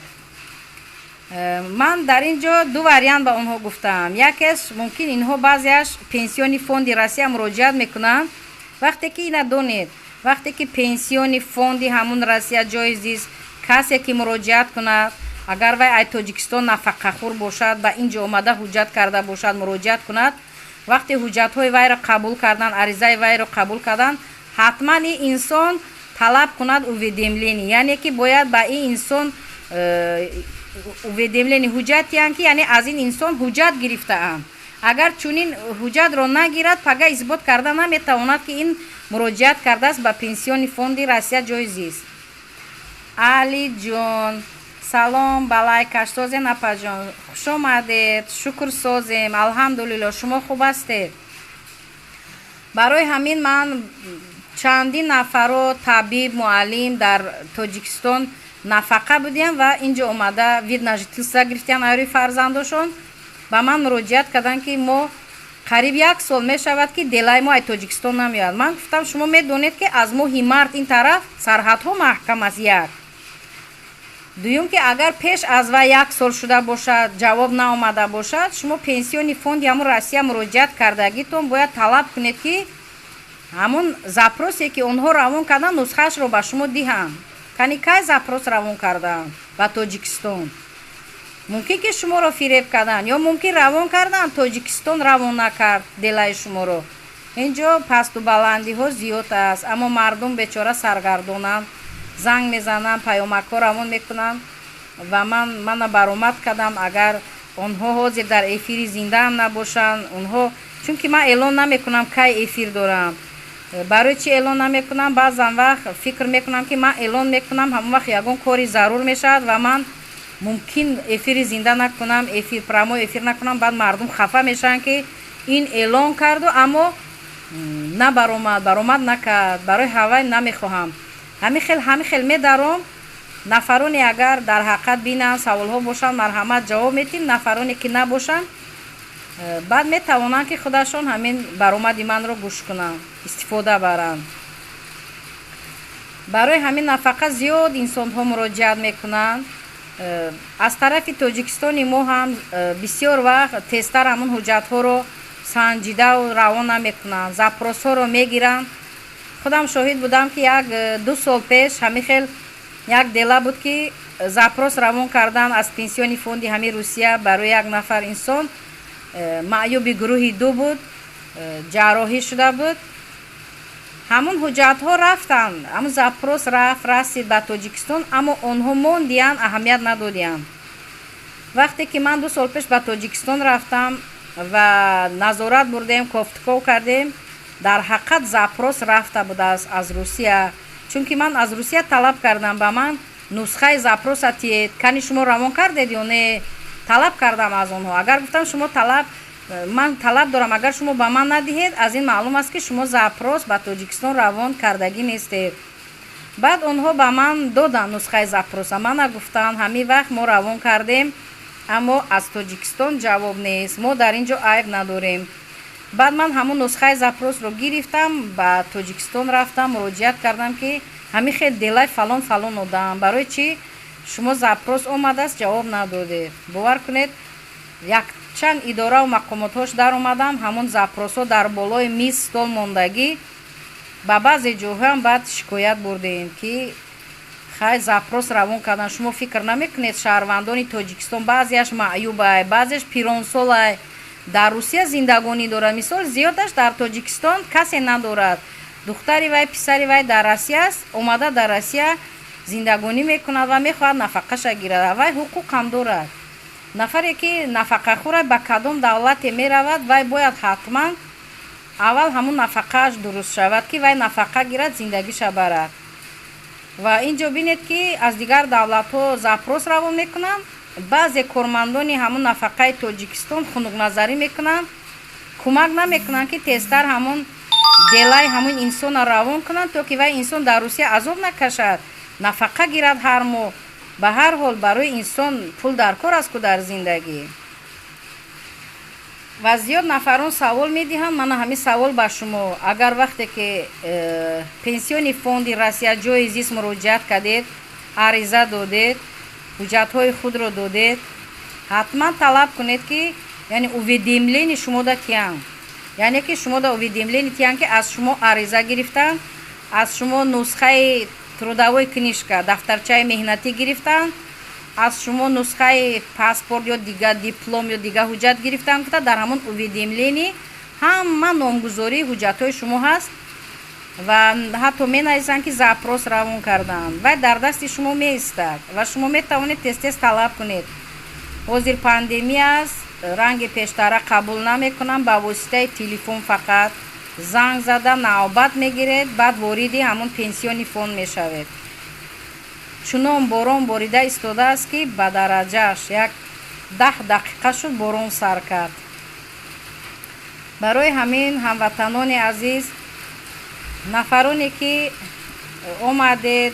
Ман дар ин ҷо ду вариант ба онҳо гуфтаам. Якеш, мумкин инҳо баъзеаш Пенсионный фонди Россия муроҷиат мекунанд. Вақте ки ина донед, вақте ки Пенсионный фонди ҳамун Россия ҷои зист касе ки муроҷиат кунад, агар вай ай Тоҷикистон нафақахӯр бошад, ба ин ҷо омада ҳуҷҷат карда бошад, муроҷиат кунад, вақте ҳуҷҷатҳои вайро қабул карданд, аризаи вайро қабул карданд, ҳатман ин инсон талаб кунад уведомление, яъне ки бояд ба ин инсон уведомление, ҳуҷҷат диҳанд, ки яъне аз ин инсон ҳуҷҷат гирифтаанд. Агар чунин ҳуҷҷатро нагирад, пага исбот карда наметавонад, ки ин муроҷиат кардааст ба Пенсионный фонди Россия ҷои зист. Алиҷон, салом, ба лайкаш созем. Апаҷон, хушомадед. Шукр, созем, алҳамдулилло. Шумо хуб ҳастед? Барои ҳамин ман чандин нафаро, табиб, муаллим, дар Тоҷикистон нафақа будиям ва инҷо омада вид на жительство гирифтиям айрӯи фарзандошон, ба ман муроҷиат карданд, ки мо қариб як сол мешавад, ки делаи мо ай Тоҷикистон намеояд. Ман гуфтам, шумо медонед, ки аз моҳи март ин тараф сарҳадҳо маҳкам аст. Як дуюм, ки агар пеш аз вай як сол шуда бошад, ҷавоб наомада бошад, шумо Пенсионный фонди ҳамун Россия муроҷиат кардагитон бояд талаб кунед, ки ҳамун запросе, ки онҳо равон карданд, нусхаашро ба шумо диҳанд. Кани кай запрос равон карданд ба Тоҷикистон? Мумкин ки шуморо фиреб карданд ё мумкин равон карданд, Тоҷикистон равон накард делаи шуморо. Инҷо пасту баландиҳо зиёд аст, аммо мардум бечора саргардонанд, занг мезананд, паёмакҳо равон мекунанд ва ман мана баромад кардам. Агар онҳо ҳозир дар эфири зиндаам набошанд, онҳо, чунки ман эълон намекунам, кай эфир дорам. Барои чӣ эълон намекунам? Баъзан вақт фикр мекунам, ки ман эълон мекунам, ҳамон вақт ягон кори зарур мешавад ва ман мумкин эфири зинда накунам, эфир, прямой эфир накунам, баъд мардум хафа мешаванд, ки ин эълон карду, аммо набаромад, баромад накард. Барои ҳавай намехоҳам. Ҳамин хел медаром. Нафароне агар дар ҳақиқат бинанд, саволҳо бошанд, марҳамат, ҷавоб метиҳем. Нафароне ки набошанд, баъд метавонанд, ки худашон ҳамин баромади манро гӯш кунанд, истифода баранд. Барои ҳамин нафақа зиёд инсонҳо муроҷиат мекунанд. Аз тарафи Тоҷикистони мо ҳам бисёр вақт тезтар ҳамун ҳуҷҷатҳоро санҷидау равон намекунанд, запросҳоро мегиранд. Худам шоҳид будам, ки як 2 сол пеш ҳамин хел Як дела буд, ки запрос равон кардан аз Пенсионный фонди ҳамин Русия барои як нафар инсон, маъюби гурӯҳи ду буд, ҷарроҳӣ шуда буд. Ҳамун ҳуҷҷатҳо рафтанд, ҳамун запрос рафт, расид ба Тоҷикистон, аммо онҳо мондиянд, аҳамият надодиянд. Вақте ки ман 2 сол пеш ба Тоҷикистон рафтам ва назорат бурдем, кофтуков кардем, дар ҳақиқат запрос рафта будааст аз Русия, чунки ман аз Русия талаб кардам: ба ман нусхаи запроса тиед, кани шумо равон кардед ё не. Талаб кардам аз онҳо. Агар, гуфтам, шумо талаб, ман талаб дорам, агар шумо ба ман надиҳед, аз ин маълум аст, ки шумо запрос ба Тоҷикистон равон кардагӣ нестед. Баъд онҳо ба ман доданд нусхаи запроса. Мана, гуфтанд, ҳамин вақт мо равон кардем, аммо аз Тоҷикистон ҷавоб нест, мо дар ин ҷо айб надорем. Баъд ман ҳамун нусхаи запросро гирифтам, ба Тоҷикистон рафтам, муроҷиат кардам, ки ҳамин хел делаи фалон фалон одам, барои чӣ шумо запрос омадааст, ҷавоб надодед? Бовар кунед, якчанд идораву мақомотҳош даромадам, ҳамун запросҳо дар болои миз, стол мондагӣ. Ба баъзе ҷойҳоам баъд шикоят бурдем, ки хай, запрос равон кардан, шумо фикр намекунед, шаҳрвандони Тоҷикистон баъзеаш маъюбай, баъзеаш пиронсолай, дар Русия зиндагонӣ дорад. Мисол, зиёдаш дар Тоҷикистон касе надорад, духтари вай, писари вай дар Россия аст, омада дар Россия зиндагонӣ мекунад ва мехоҳад нафақаша гирад. Вай ҳуқуқам дорад. Нафаре ки нафақахӯра, ба кадом давлате меравад, вай бояд ҳатман аввал ҳамун нафақааш дуруст шавад, ки вай нафақа гирад, зиндагиша барад. Ва ин ҷо бинед, ки аз дигар давлатҳо запрос равон мекунанд, баъзе кормандони ҳамун нафақаи Тоҷикистон хунукназарӣ мекунанд, кӯмак намекунанд, ки тезтар ҳамун делаи ҳамун инсонро равон кунанд, то ки вай инсон дар Русия азоб накашад, нафақа гирад ҳар моҳ. Ба ҳар ҳол, барои инсон пул дар кор аст ку дар зиндагӣ. Ва зиёд нафарон савол медиҳанд. Мана ҳамин савол ба шумо: агар вақте ки Пенсионный фонди Россия, ҷои зист муроҷиат кардед, ариза додед, ҳуҷҷатҳои худро додед, ҳатман талаб кунед, ки яъне уведомление шумода тиянд, яъне ки шумода уведомление тиянд, ки аз шумо ариза гирифтанд, аз шумо нусхаи трудовой книжка, дафтарчаи меҳнатӣ гирифтанд, аз шумо нусхаи паспорт ё дигар диплом ё дигар ҳуҷҷат гирифтанд, гуфта, дар ҳамон уведомление ҳама номгузории ҳуҷҷатҳои шумо ҳаст ва ҳатто менависанд, ки запрос равон карданд. Вай дар дасти шумо меистад ва шумо метавонед тез тез талаб кунед. Ҳозир пандемия аст, ранги пештара қабул намекунам, ба воситаи телефон фақат занг зада навбат мегиред, баъд вориди ҳамон Пенсионный фонд мешавед. Чунон борон борида истодааст, ки ба дараҷааш як 10 дақиқа шуд, борон сар кард. Барои ҳамин, ҳамватанони азиз, нафароне ки омадед,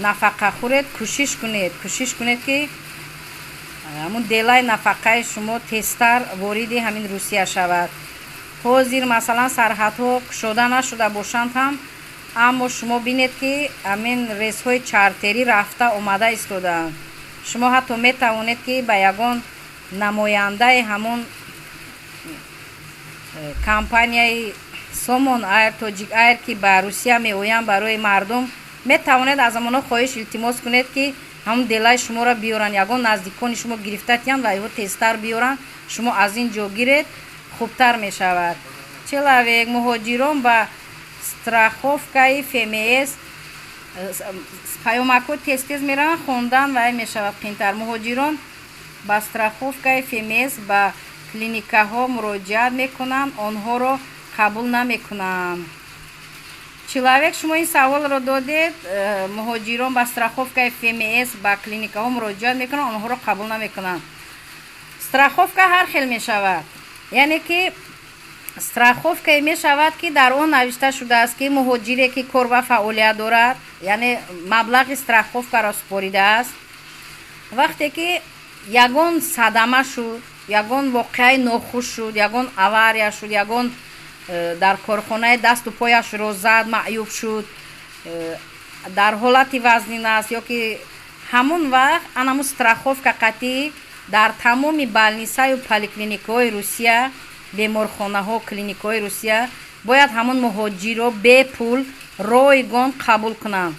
нафақахӯред, кӯшиш кунед, кӯшиш кунед, ки ҳамун делаи нафақаи шумо тезтар вориди ҳамин Русия шавад. Ҳозир, масалан, сарҳадҳо кушода нашуда бошанд ҳам, аммо шумо бинед, ки ҳамин рейсҳои чартерӣ рафта омада истодаанд. Шумо ҳатто метавонед, ки ба ягон намояндаи ҳамун компанияи Сомон Айр, Тоҷик Айр, ки ба Русия меоянд барои мардум, метавонед аз ҳамонҳо хоҳиш, илтимос кунед, ки ҳамун делаи шуморо биёранд, ягон наздикони шумо гирифта тиянд ва иҳо тезтар биёранд, шумо аз ин ҷо гиред, хубтар мешавад. Человек, муҳоҷирон ба страховкаи ФМС, паёмакҳо тез тез мераванд, хондан вай мешавад қиинтар. Муҳоҷирон ба страховкаи ФМС ба клиникаҳо муроҷиат мекунанд, онҳоро қабул намекунанд. Человек, шумо ин саволро додед. Муҳоҷирон ба страховкаи ФМС ба клиникаҳо муроҷиат мекунанд, онҳоро қабул намекунанд. Страховка ҳар хел мешавад, яъне ки страховкае мешавад, ки дар он навишта шудааст, ки муҳоҷире ки кор ва фаъолият дорад, яъне маблағи страховкаро супоридааст, вақте ки ягон садама шуд, ягон воқеаи нохуш шуд, ягон авария шуд, ягон дар корхонаи дасту пояшро зад, маъюб шуд, дар ҳолати вазнин аст, ё ки ҳамон вақт анамун страховка қатъӣ дар тамоми больницаю поликлиникаҳои Русия, беморхонаҳо, клиникаҳои Русия бояд ҳамон муҳоҷирро бепул, ройгон қабул кунанд.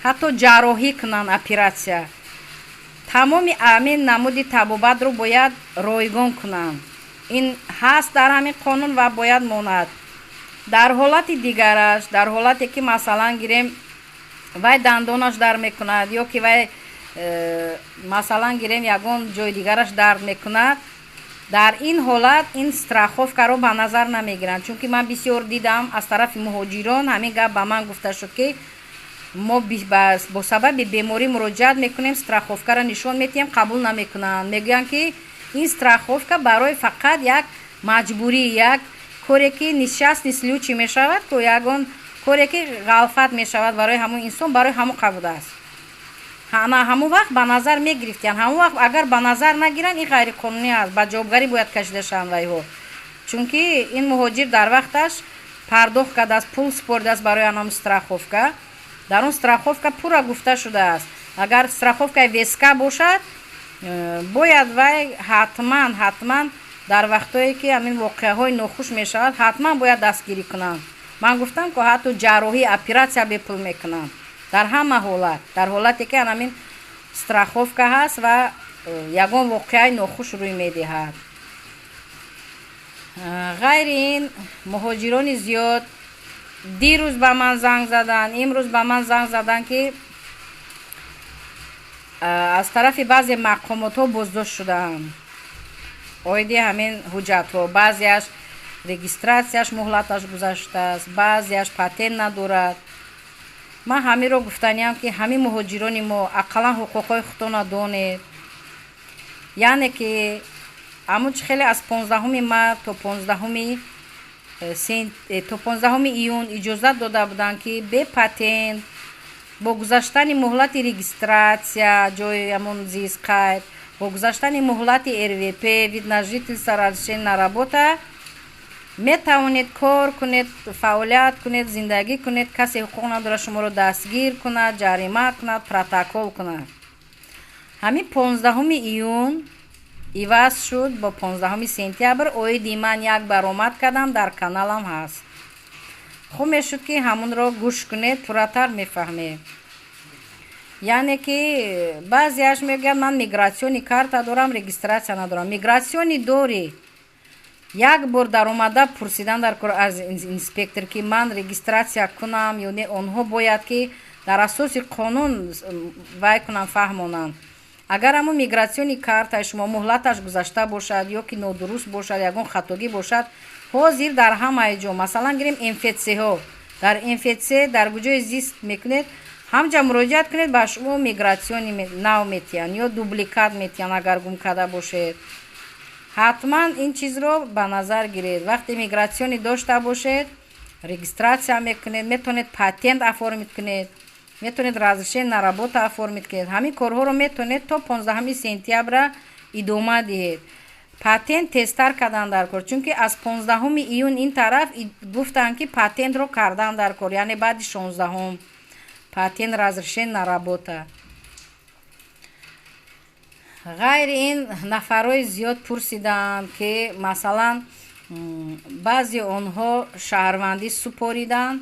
Ҳатто ҷарроҳӣ кунанд, оператсия, тамоми ҳамин намуди табобатро бояд ройгон кунанд. Ин ҳаст дар ҳамин қонун ва бояд монад. Дар ҳолати дигараш, дар ҳолате ки, масалан, гирем, вай дандонаш дард мекунад ё ки вай, масалан, гирем, ягон ҷои дигараш дард мекунад, дар ин ҳолат ин страховкаро ба назар намегиранд. Чунки ман бисёр дидам, аз тарафи муҳоҷирон ҳамин гап ба ман гуфта шуд, ки мо бо сабаби беморӣ муроҷиат мекунем, страховкаро нишон медиҳем, қабул намекунанд. Мегӯянд, ки ин страховка барои фақат як маҷбурӣ, як коре ки несчастный случай мешавад ку, ягон коре ки ғалфат мешавад барои ҳамон инсон, барои ҳамон қабул аст. Ана ҳамон вақт ба назар мегирифтиянд. Ҳамон вақт агар ба назар нагиранд, ин ғайриқонунӣ аст, ба ҷавобгарӣ бояд кашида шаванд вайҳо, чунки ин муҳоҷир дар вақташ пардохт кардааст, пул супоридааст барои анам страховка. Дар он страховка пурра гуфта шудааст: агар страховкаи ВСК бошад, бояд вай ҳатман, ҳатман дар вақтое ки ҳамин воқеаҳои нохуш мешавад, ҳатман бояд дастгирӣ кунанд. Ман гуфтам ку, ҳатто ҷарроҳӣ, оператсия бепул мекунанд дар ҳама ҳолат, дар ҳолате ки ҳамин страховка ҳаст ва ягон воқеаи нохуш рӯй медиҳад. Ғайри ин, муҳоҷирони зиёд дирӯз ба ман занг заданд, имрӯз ба ман занг заданд, ки аз тарафи баъзе мақомотҳо боздошт шудаанд оиди ҳамин ҳуҷҷатҳо. Баъзеаш регистратсияш муҳлаташ гузаштааст, баъзеаш патент надорад. Ман ҳаминро гуфтаниям, ки ҳамин муҳоҷирони мо ақаллан ҳуқуқҳои худтонро донед. Яъне ки ҳамун чи хеле аз 15-уми март то 15-уми июн иҷозат дода буданд, ки бе патент, бо гузаштани муҳлати регистратсия ҷои ҳамон зистқайд, бо гузаштани муҳлати РВП, вид на жительство, разрешение на работа метавонед кор кунед, фаъолият кунед, зиндагӣ кунед. Касе ҳуқуқ надорад шуморо дастгир кунад, ҷарима кунад, протокол кунад. Ҳамин 15-уми июн иваз шуд бо 15-уми сентябр. Оиди ман як баромад кардам, дар каналам ҳаст. Хуб мешуд, ки ҳамунро гӯш кунед, пурратар мефаҳмед. Яъне ки баъзеаш мегӯяд: «Ман миграционный карта дорам, регистратсия надорам». Миграционный дорӣ, як бор даромада пурсидан дар кор аз инспектор, ки ман регистратсия кунам ё не. Онҳо бояд ки дар асоси қонун вай кунанд, фаҳмонанд. Агар ҳамун миграционный картаи шумо муҳлаташ гузашта бошад ё ки нодуруст бошад, ягон хатогӣ бошад, ҳозир дар ҳамаи ҷо, масалан, гирем, МФЦҳо, дар МФЦ, дар куҷое зист мекунед, ҳамҷа муроҷиат кунед, ба шумо миграционный нав метиҳанд ё дубликат метиҳанд, агар гум карда бошед. Ҳатман ин чизро ба назар гиред. Вақте миграционный дошта бошед, регистратсия мекунед, метавонед патент оформить кунед, метавонед разрешение на работа оформить кунед. Ҳамин корҳоро метавонед то 15-уми сентябра идома диҳед. Патент тезтар кардан дар кор, чунки аз 15-уми июн ин тараф гуфтанд, ки патентро кардан дар кор, яъне баъди 16-ум патент, разрешение на работа. Ғайри ин, нафарҳои зиёд пурсиданд, ки масалан, баъзе онҳо шаҳрвандӣ супориданд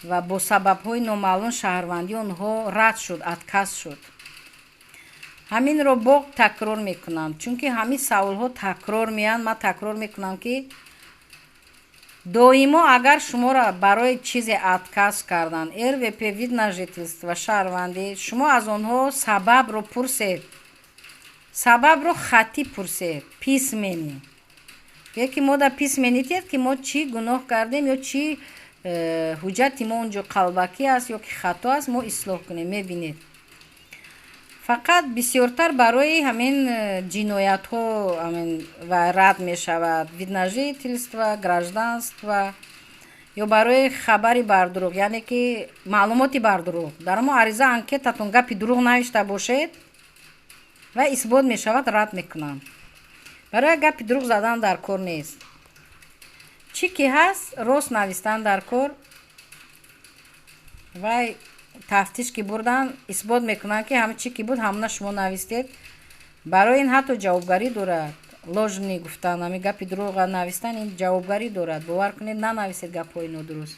ва бо сабабҳои номаълум шаҳрвандии онҳо рад шуд, отказ шуд. Ҳаминро боз такрор мекунам, чунки ҳамин саволҳо такрор меянд. Ман такрор мекунам, ки доимо агар шуморо барои чизе отказ карданд, РВП, вид на жительство, шаҳрвандӣ, шумо аз онҳо сабабро пурсед, сабабро хаттӣ пурсед, письменно ки мо дар письменно тиҳед, ки мо чӣ гуноҳ кардем ё чӣ ҳуҷҷати мо онҷо қалбакӣ аст ё ки хато аст, мо ислоҳ кунем. Мебинед, фақат бисёртар барои ҳамин ҷиноятҳо ва рад мешавад вид на жительство, гражданство ё барои хабари бардурӯғ, яъне ки маълумоти бардурӯғ. Дар ҳамон ариза, анкетатон гапи дурӯғ навишта бошед ва исбот мешавад, рад мекунанд. Барои гапи дурӯғ задан дар кор нест. Чӣ ки ҳаст, рост навистан дар кор. Вай тафтиш ки бурдан, исбот мекунанд, ки ҳама чӣ ки буд, ҳамона шумо навистед. Барои ин ҳатто ҷавобгарӣ дорад. Ложный гуфтан, ҳами гапи дурӯға навистан, ин ҷавобгарӣ дорад. Бовар кунед, нанависед гапҳои нодуруст.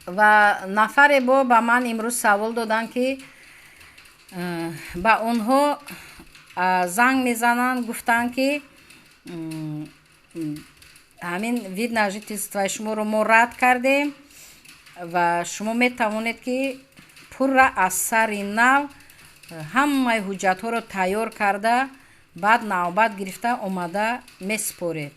Ва нафаре бо ба ман имрӯз савол доданд, ки ба онҳо занг мезананд, гуфтанд, ки ҳамин вид на жительство и шуморо мо рад кардем ва шумо метавонед, ки пурра аз сари нав ҳамаи ҳуҷҷатҳоро тайёр карда, баъд навбат гирифта омада месупоред.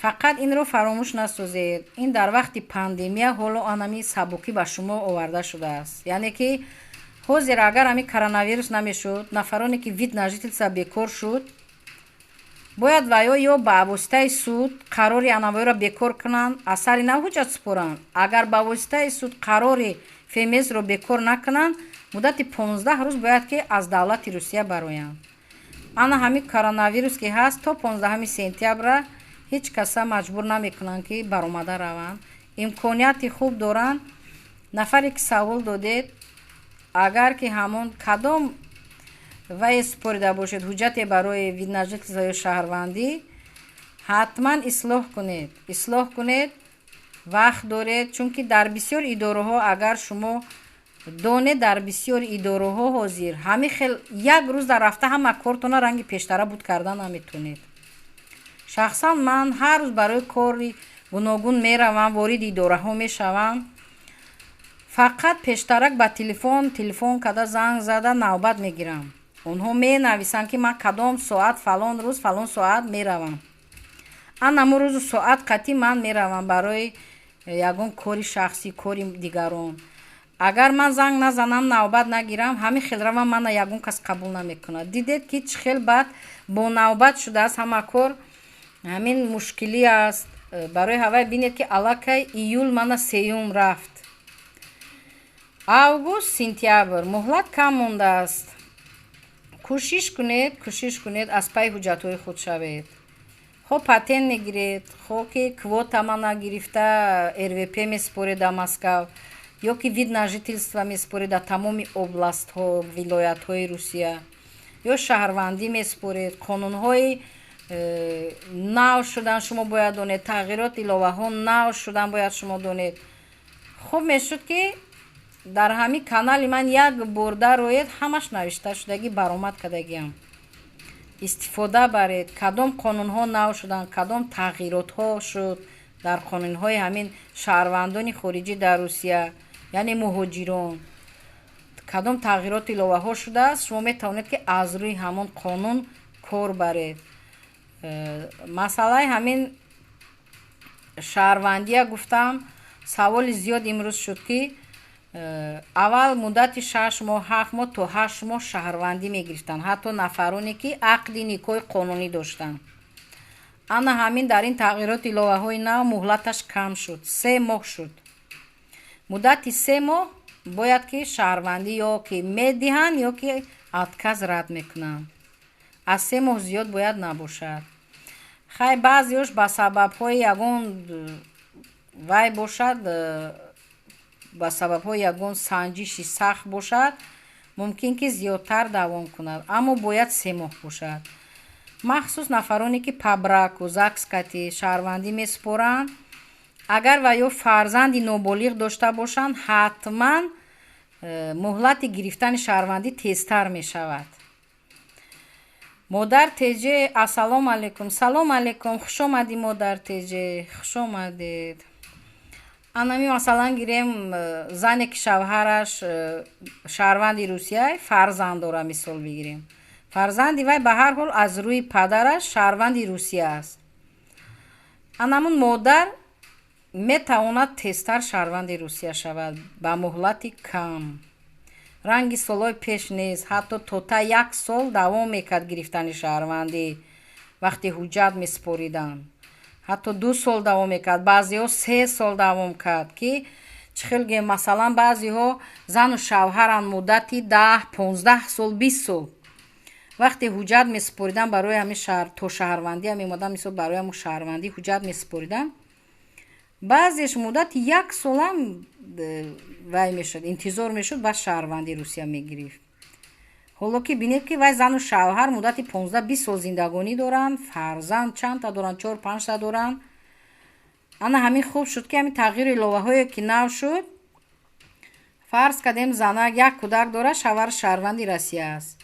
Фақат инро фаромӯш насозед, ин дар вақти пандемия ҳоло анами сабукӣ ба шумо оварда шудааст. Яъне ки ҳозир агар ҳамин коронавирус намешуд, нафароне ки вид на жительство бекор шуд, бояд ва ё ба воситаи суд қарори анавоиро бекор кунанд, аз сари нав ҳуҷҷат супоранд. Агар ба воситаи суд қарори ФМС ро бекор накунанд, муддати 15 рӯз бояд ки аз давлати Русия бароянд. Ана ҳамин коронавирус ки ҳаст, то 15 сентябра ҳеҷ каса маҷбур намекунанд, ки баромада раванд. Имконияти хуб доранд. Нафаре ки савол додед, агар ки ҳамон кадом вае супорида бошед, ҳуҷҷате барои вид на жительство ё шаҳрвандӣ, ҳатман ислоҳ кунед, ислоҳ кунед, вақт доред. Чунки дар бисёр идораҳо, агар шумо донед, дар бисёр идораҳо ҳозир ҳамин хел як рӯз дар рафта ҳама кортона ранги пештара буд карда наметонед. Шахсан ман ҳар рӯз барои кори гуногун меравам, вориди идораҳо мешавам. Фақат пештарак ба телефон телефон карда, занг зада навбат мегирам. Онҳо менависанд, ки ман кадом соат, фалон рӯз, фалон соат меравам. Анамун рӯзу соат қатъӣ ман меравам барои ягон кори шахсӣ, кори дигарон. Агар ман занг назанам, навбат нагирам, ҳамин хел равам, мана ягон кас қабул намекунад. Дидед, ки чӣ хел баъд бо навбат шудааст ҳама кор. Ҳамин мушкилӣ аст. Барои ҳавай бинед, ки аллакай июл мана сеюм рафт, август, сентябр, муҳлат кам мондааст. Кӯшиш кунед, кӯшиш кунед, аз пайи ҳуҷҷатҳои худ шавед. Хо патент мегиред, хо ки квота мана гирифта РВП месупоред дар Москав ё ки вид на жительство месупоред дар тамоми областҳо, вилоятҳои Русия, ё шаҳрвандӣ месупоред. Қонунҳои нав шудан шумо бояд донед, тағйирот, иловаҳо нав шудан бояд шумо донед. Хуб мешуд, ки дар ҳамин канали ман як бор дароед, ҳамаш навишта шудагӣ, баромад кардагиам, истифода баред. Кадом қонунҳо нав шуданд, кадом тағйиротҳо шуд дар қонунҳои ҳамин шаҳрвандони хориҷӣ дар Русия, яъне муҳоҷирон, кадом тағйироту иловаҳо шудааст, шумо метавонед, ки аз рӯи ҳамон қонун кор баред. Масъалаи ҳамин шаҳрвандия гуфтам, саволи зиёд имрӯз шуд, ки аввал муддати 6 моҳ, 7 моҳ то 8 моҳ шаҳрвандӣ мегирифтанд, ҳатто нафароне ки ақди никоҳи қонунӣ доштанд. Ана ҳамин дар ин тағйироти иловаҳои нав муҳлаташ кам шуд, 3 моҳ шуд. Муддати 3 моҳ бояд ки шаҳрвандӣ ё ки медиҳанд, ё ки отказ, рад мекунанд. Аз 3 моҳ зиёд бояд набошад. Хай, баъзеош ба сабабҳои ягон вай бошад, ба сабабҳои ягон санҷиши сахт бошад, мумкин ки зиёдтар давом кунад, аммо бояд 3 моҳ бошад. Махсус нафароне ки по браку, ЗАГС кати шаҳрвандӣ месупоранд, агар ва ё фарзанди ноболиғ дошта бошанд, ҳатман муҳлати гирифтани шаҳрвандӣ тезтар мешавад. Модар Теҷе, ассалому алайкум. Салом алайкум, хушомадӣ, модар Теҷе, хушомадед. Анами масалан гирем, зане ки шавҳараш шаҳрванди Русия, фарзанд дора, мисол бигирем, фарзанди вай ба ҳар ҳол аз рӯи падараш шаҳрванди Русия аст. Анамун модар метавонад тезтар шаҳрванди Русия шавад ба муҳлати кам. Ранги солҳои пеш нест, ҳатто то та як сол давом мекард гирифтани шаҳрвандӣ вақте ҳуҷҷат месупориданд, ҳатто 2 сол давом мекард, баъзеҳо 3 сол давом кард. Ки чӣ хел гӯем, масалан, баъзеҳо зану шавҳаранд муддати 10, 15 сол, 20 сол. Вақте ҳуҷҷат месупориданд барои ҳамин шаҳр, то шаҳрвандӣ ҳам меомаданд, мисол, барои ҳамун шаҳрвандӣ ҳуҷҷат месупориданд, баъзеш муддати як солам вай мешуд, интизор мешуд, баъд шаҳрвандии Русия мегирифт. Ҳоло ки бинед, ки вай зану шавҳар муддати 15, 20 сол зиндагонӣ доранд, фарзанд чандта доранд, чор, панҷта доранд. Ана ҳамин хуб шуд, ки ҳамин тағйиру иловаҳое ки нав шуд. Фарз кардем, занак як кӯдак дорад, шавҳар шаҳрванди Россия аст.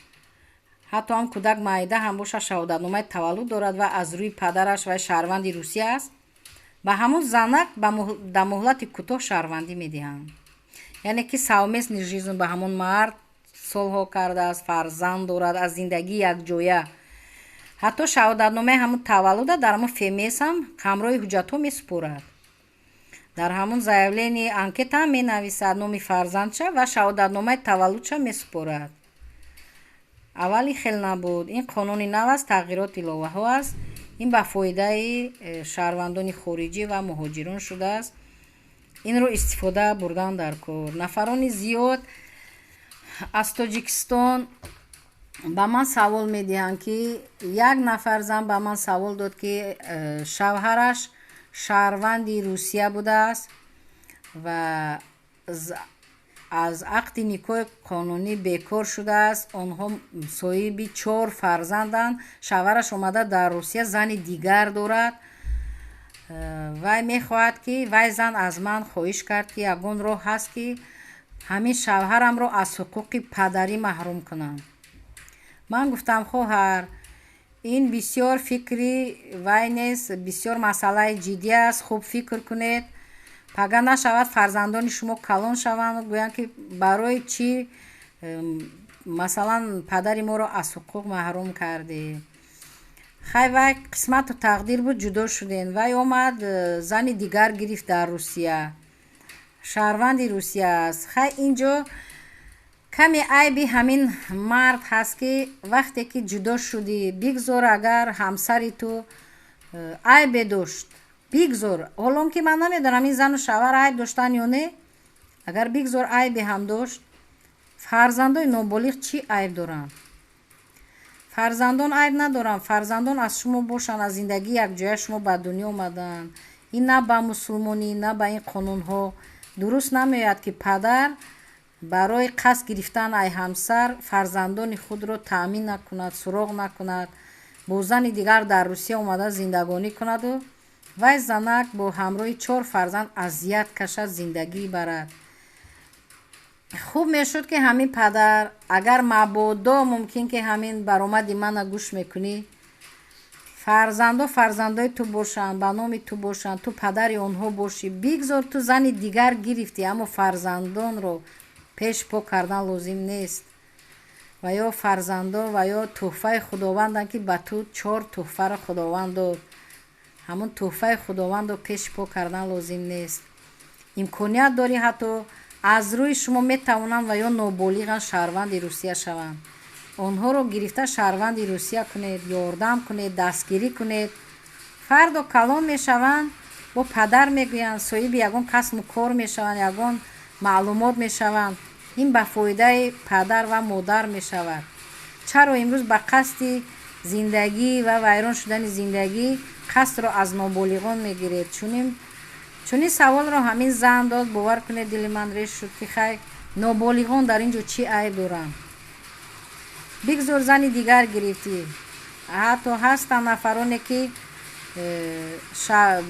Ҳатто ҳам кӯдак майда ҳам бошад, шаҳодатномаи таваллуд дорад ва аз рӯи падараш вай шаҳрванди Русия аст. Ба ҳамун занак дар муҳлати кӯтоҳ шаҳрвандӣ медиҳанд. Яъне ки совместный жизнь ба ҳамон мард солҳо кардааст, фарзанд дорад, аз зиндагии якҷоя. Ҳатто шаҳодатномаи ҳамун таваллуда дар ҳамун ФМС ҳам ҳамроҳи ҳуҷҷатҳо месупорад. Дар ҳамун заявление анкета менависад номи фарзандша ва шаҳодатномаи таваллудша месупорад. Аввали хел набуд. Ин қонуни нав аст, тағйирот, иловаҳо аст. Ин ба фоидаи шаҳрвандони хориҷӣ ва муҳоҷирон шудааст. Инро истифода бурдан дар кор. Нафарони зиёд аз Тоҷикистон ба ман савол медиҳанд, ки як нафар зан ба ман савол дод, ки шавҳараш шаҳрванди Русия будааст ва аз ақди никоҳи қонунӣ бекор шудааст. Онҳо соҳиби чор фарзанданд. Шавҳараш омада дар Русия зани дигар дорад. Вай мехоҳад, ки вай зан аз ман хоҳиш кард, ки ягон роҳ ҳаст, ки ҳамин шавҳарамро аз ҳуқуқи падарӣ маҳрум кунам. Ман гуфтам: «Хоҳар, ин бисёр фикри вай нест, бисёр масъалаи ҷиддӣ аст. Хуб фикр кунед. Пага нашавад, фарзандони шумо калон шаванд, гӯянд, ки барои чӣ, масалан, падари моро аз ҳуқуқ маҳрум кардӣ?» Хай, вай қисмату тақдир буд, ҷудо шудем. Вай омад, зани дигар гирифт дар Русия, шаҳрванди Русия аст. Хай, инҷо каме айби ҳамин мард ҳаст, ки вақте ки ҷудо шудӣ, бигзор, агар ҳамсари ту айбе дошт, бигзор, ҳолон ки ман намедонам, ин зану шавҳар айб доштанд ё не, агар, бигзор, айбе ҳам дошт, фарзандои ноболиғ чӣ айб доранд? Фарзандон айб надоранд. Фарзандон аз шумо бошанд, аз зиндагии якҷоя шумо ба дунё омаданд. Ин на ба мусулмонӣ, на ба ин қонунҳо дуруст намеояд, ки падар барои қасд гирифтан ай ҳамсар фарзандони худро таъмин накунад, суроғ накунад, бо зани дигар дар Русия омада зиндагонӣ кунаду вай занак бо ҳамроҳи чор фарзанд азият кашад, зиндагӣ барад. Хуб мешуд, ки ҳамин падар, агар мабодо мумкин, ки ҳамин баромади мана гӯш мекунӣ, фарзандо фарзандои ту бошанд, ба номи ту бошанд, ту падари онҳо бошӣ. Бигзор, ту зани дигар гирифтӣ, аммо фарзандонро пеш по кардан лозим нест. Ва ё фарзандон ва ё тӯҳфаи Худованданд, ки ба ту чор тӯҳфаро Худованд дод. Ҳамон тӯҳфаи Худовандро пеш по кардан лозим нест. Имконият дорӣ, ҳатто аз рӯи шумо метавонанд ва ё ноболиғанд, шаҳрванди Русия шаванд. Онҳоро гирифта шаҳрванди Русия кунед, ёрдам кунед, дастгирӣ кунед. Фардо калон мешаванд, бо падар мегӯянд, соҳиби ягон касбу кор мешаванд, ягон маълумот мешаванд. Ин ба фоидаи падар ва модар мешавад. Чаро имрӯз ба қасди зиндагӣ ва вайрон шудани зиндагӣ қасдро аз ноболиғон мегиред? Чунин саволро ҳамин зан дод. Бовар кунед, дили ман реш шуд, ки хай, ноболиғон дар ин ҷо чӣ айб доранд? Бигзор, зани дигар гирифтӣ. Ҳатто ҳастанд нафароне, ки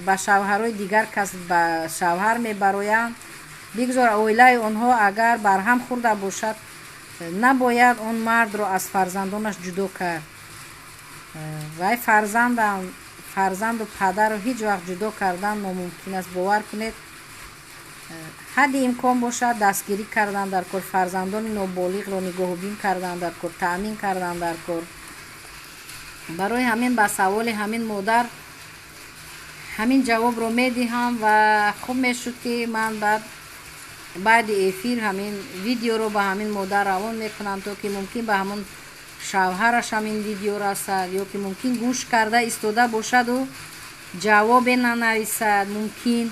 ба шавҳарҳои дигар кас ба шавҳар мебароянд. Бигзор, оилаи онҳо агар барҳам хӯрда бошад, набояд он мардро аз фарзандонаш ҷудо кард. Вай фарзандам, фарзанду падарро ҳеҷ вақт ҷудо кардан номумкин аст. Бовар кунед, ҳадди имкон бошад, дастгирӣ кардан дар кор, фарзандони ноболиғро нигоҳубин кардан дар кор, таъмин кардан дар кор. Барои ҳамин ба саволи ҳамин модар ҳамин ҷавобро медиҳам. Ва хуб мешуд, ки ман баъд баъди эфир ҳамин видеоро ба ҳамин модар равон мекунам, то ки мумкин ба ҳамон шавҳараш ҳамин видео расад, ё ки мумкин гӯш карда истода бошаду ҷавобе нанависад мумкин.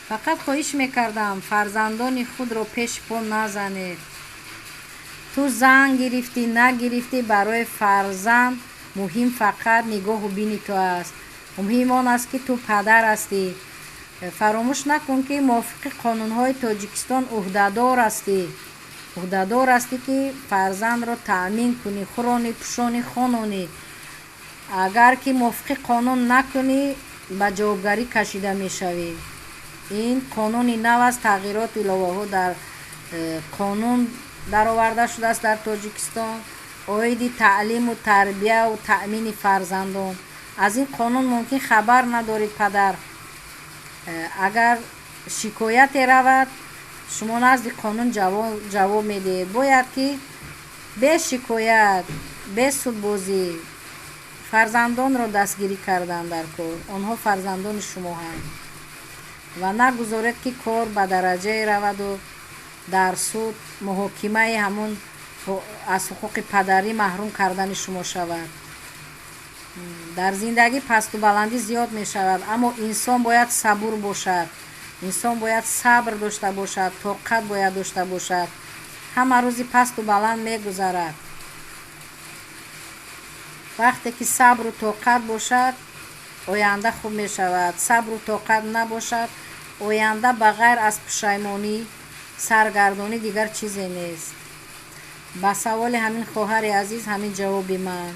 Фақат хоҳиш мекардам, фарзандони худро пеши по назанед. Ту зан гирифтӣ, нагирифтӣ, барои фарзанд муҳим фақат нигоҳу бини ту аст. Муҳим он аст, ки ту падар ҳастӣ. Фаромӯш накун, ки мувофиқи қонунҳои Тоҷикистон ӯҳдадор ҳастӣ, ӯҳдадор ҳастӣ, ки фарзандро таъмин кунӣ, хӯронӣ, пӯшонӣ, хононӣ. Агар ки мувофиқи қонун накунӣ, ба ҷавобгарӣ кашида мешавӣ. Ин қонуни нав аст, тағйироту иловаҳо дар Қонун дароварда шудааст дар Тоҷикистон оиди таълиму тарбияву таъмини фарзандон. Аз ин қонун мумкин хабар надоред, падар. Агар шикояте равад, шумо назди қонун ҷавоб медиҳед. Бояд ки бе шикоят, бе судбозӣ фарзандонро дастгирӣ кардан дар кор. Онҳо фарзандони шумо ҳанд ва нагузоред, ки кор ба дараҷае раваду дар суд муҳокимаи ҳамун аз ҳуқуқи падарӣ маҳрум кардани шумо шавад. Дар зиндагӣ пасту баландӣ зиёд мешавад, аммо инсон бояд сабур бошад, инсон бояд сабр дошта бошад, тоқат бояд дошта бошад. Ҳама рӯзи пасту баланд мегузарад. Вақте ки сабру тоқат бошад, оянда хуб мешавад. Сабру тоқат набошад, оянда ба ғайр аз пушаймонӣ, саргардонӣ дигар чизе нест. Ба саволи ҳамин хоҳари азиз ҳамин ҷавоби ман.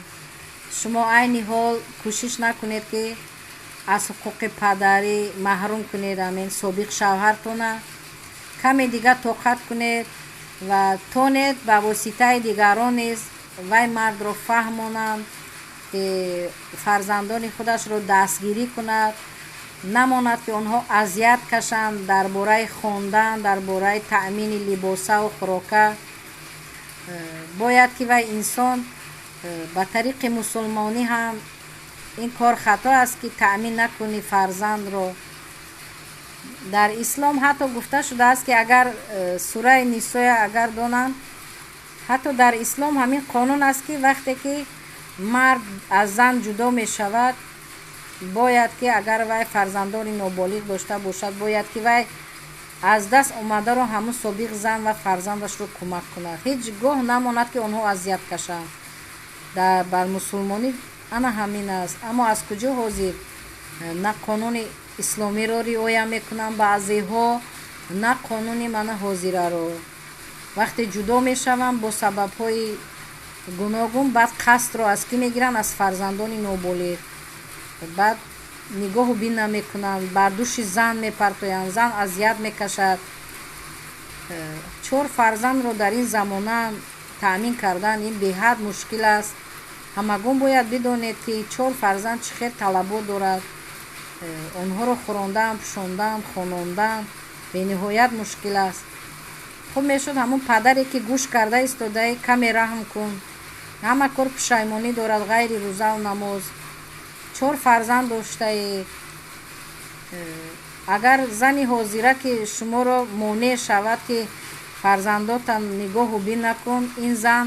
Шумо айни ҳол кӯшиш накунед, ки аз ҳуқуқи падарӣ маҳрум кунед ҳамин собиқ шавҳартона. Каме дига тоқат кунед ва тонед ба воситаи дигарон низ вай мардро фаҳмонанд, ки фарзандони худашро дастгирӣ кунад, намонад, ки онҳо азият кашанд дар бораи хондан, дар бораи таъмини либосаву хӯрока. Бояд ки вай инсон ба тариқи мусулмонӣ ҳам ин кор хато аст, ки таъмин накунӣ фарзандро. Дар ислом ҳатто гуфта шудааст, ки агар сураи Нисоя агар донанд, ҳатто дар ислом ҳамин қонун аст, ки вақте ки мард аз зан ҷудо мешавад, бояд ки агар вай фарзандони ноболиғ дошта бошад, бояд ки вай аз даст омадаро ҳамун собиқ зан ва фарзандашро кӯмак кунад. Ҳеҷ гоҳ намонад, ки онҳо азият кашанд. Бар мусулмонӣ ана ҳамин аст. Аммо аз куҷо ҳозир на қонуни исломиро риоя мекунанд баъзеҳо, на қонуни мана ҳозираро. Вақте ҷудо мешаванд бо сабабҳои гуногун, баъд қасдро аз кӣ мегиранд? Аз фарзандони ноболиғ. Баъд нигоҳу бин намекунанд, бар души зан мепартоянд, зан азият мекашад. Чор фарзандро дар ин замона таъмин кардан ин беҳад мушкил аст. Ҳамагон бояд бидонед, ки чор фарзанд чӣ хел талабот дорад. Онҳоро хӯрондан, пӯшондан, хонондан бениҳоят мушкил аст. Хуб мешуд, ҳамун падаре, ки гӯш карда истодаи, каме раҳм кун. Ҳама кор пушаймонӣ дорад, ғайри рӯзаву намоз. Чор фарзанд доштаед. Агар зани ҳозира, ки шуморо монеъ шавад, ки фарзандотан нигоҳу бин накун, ин зан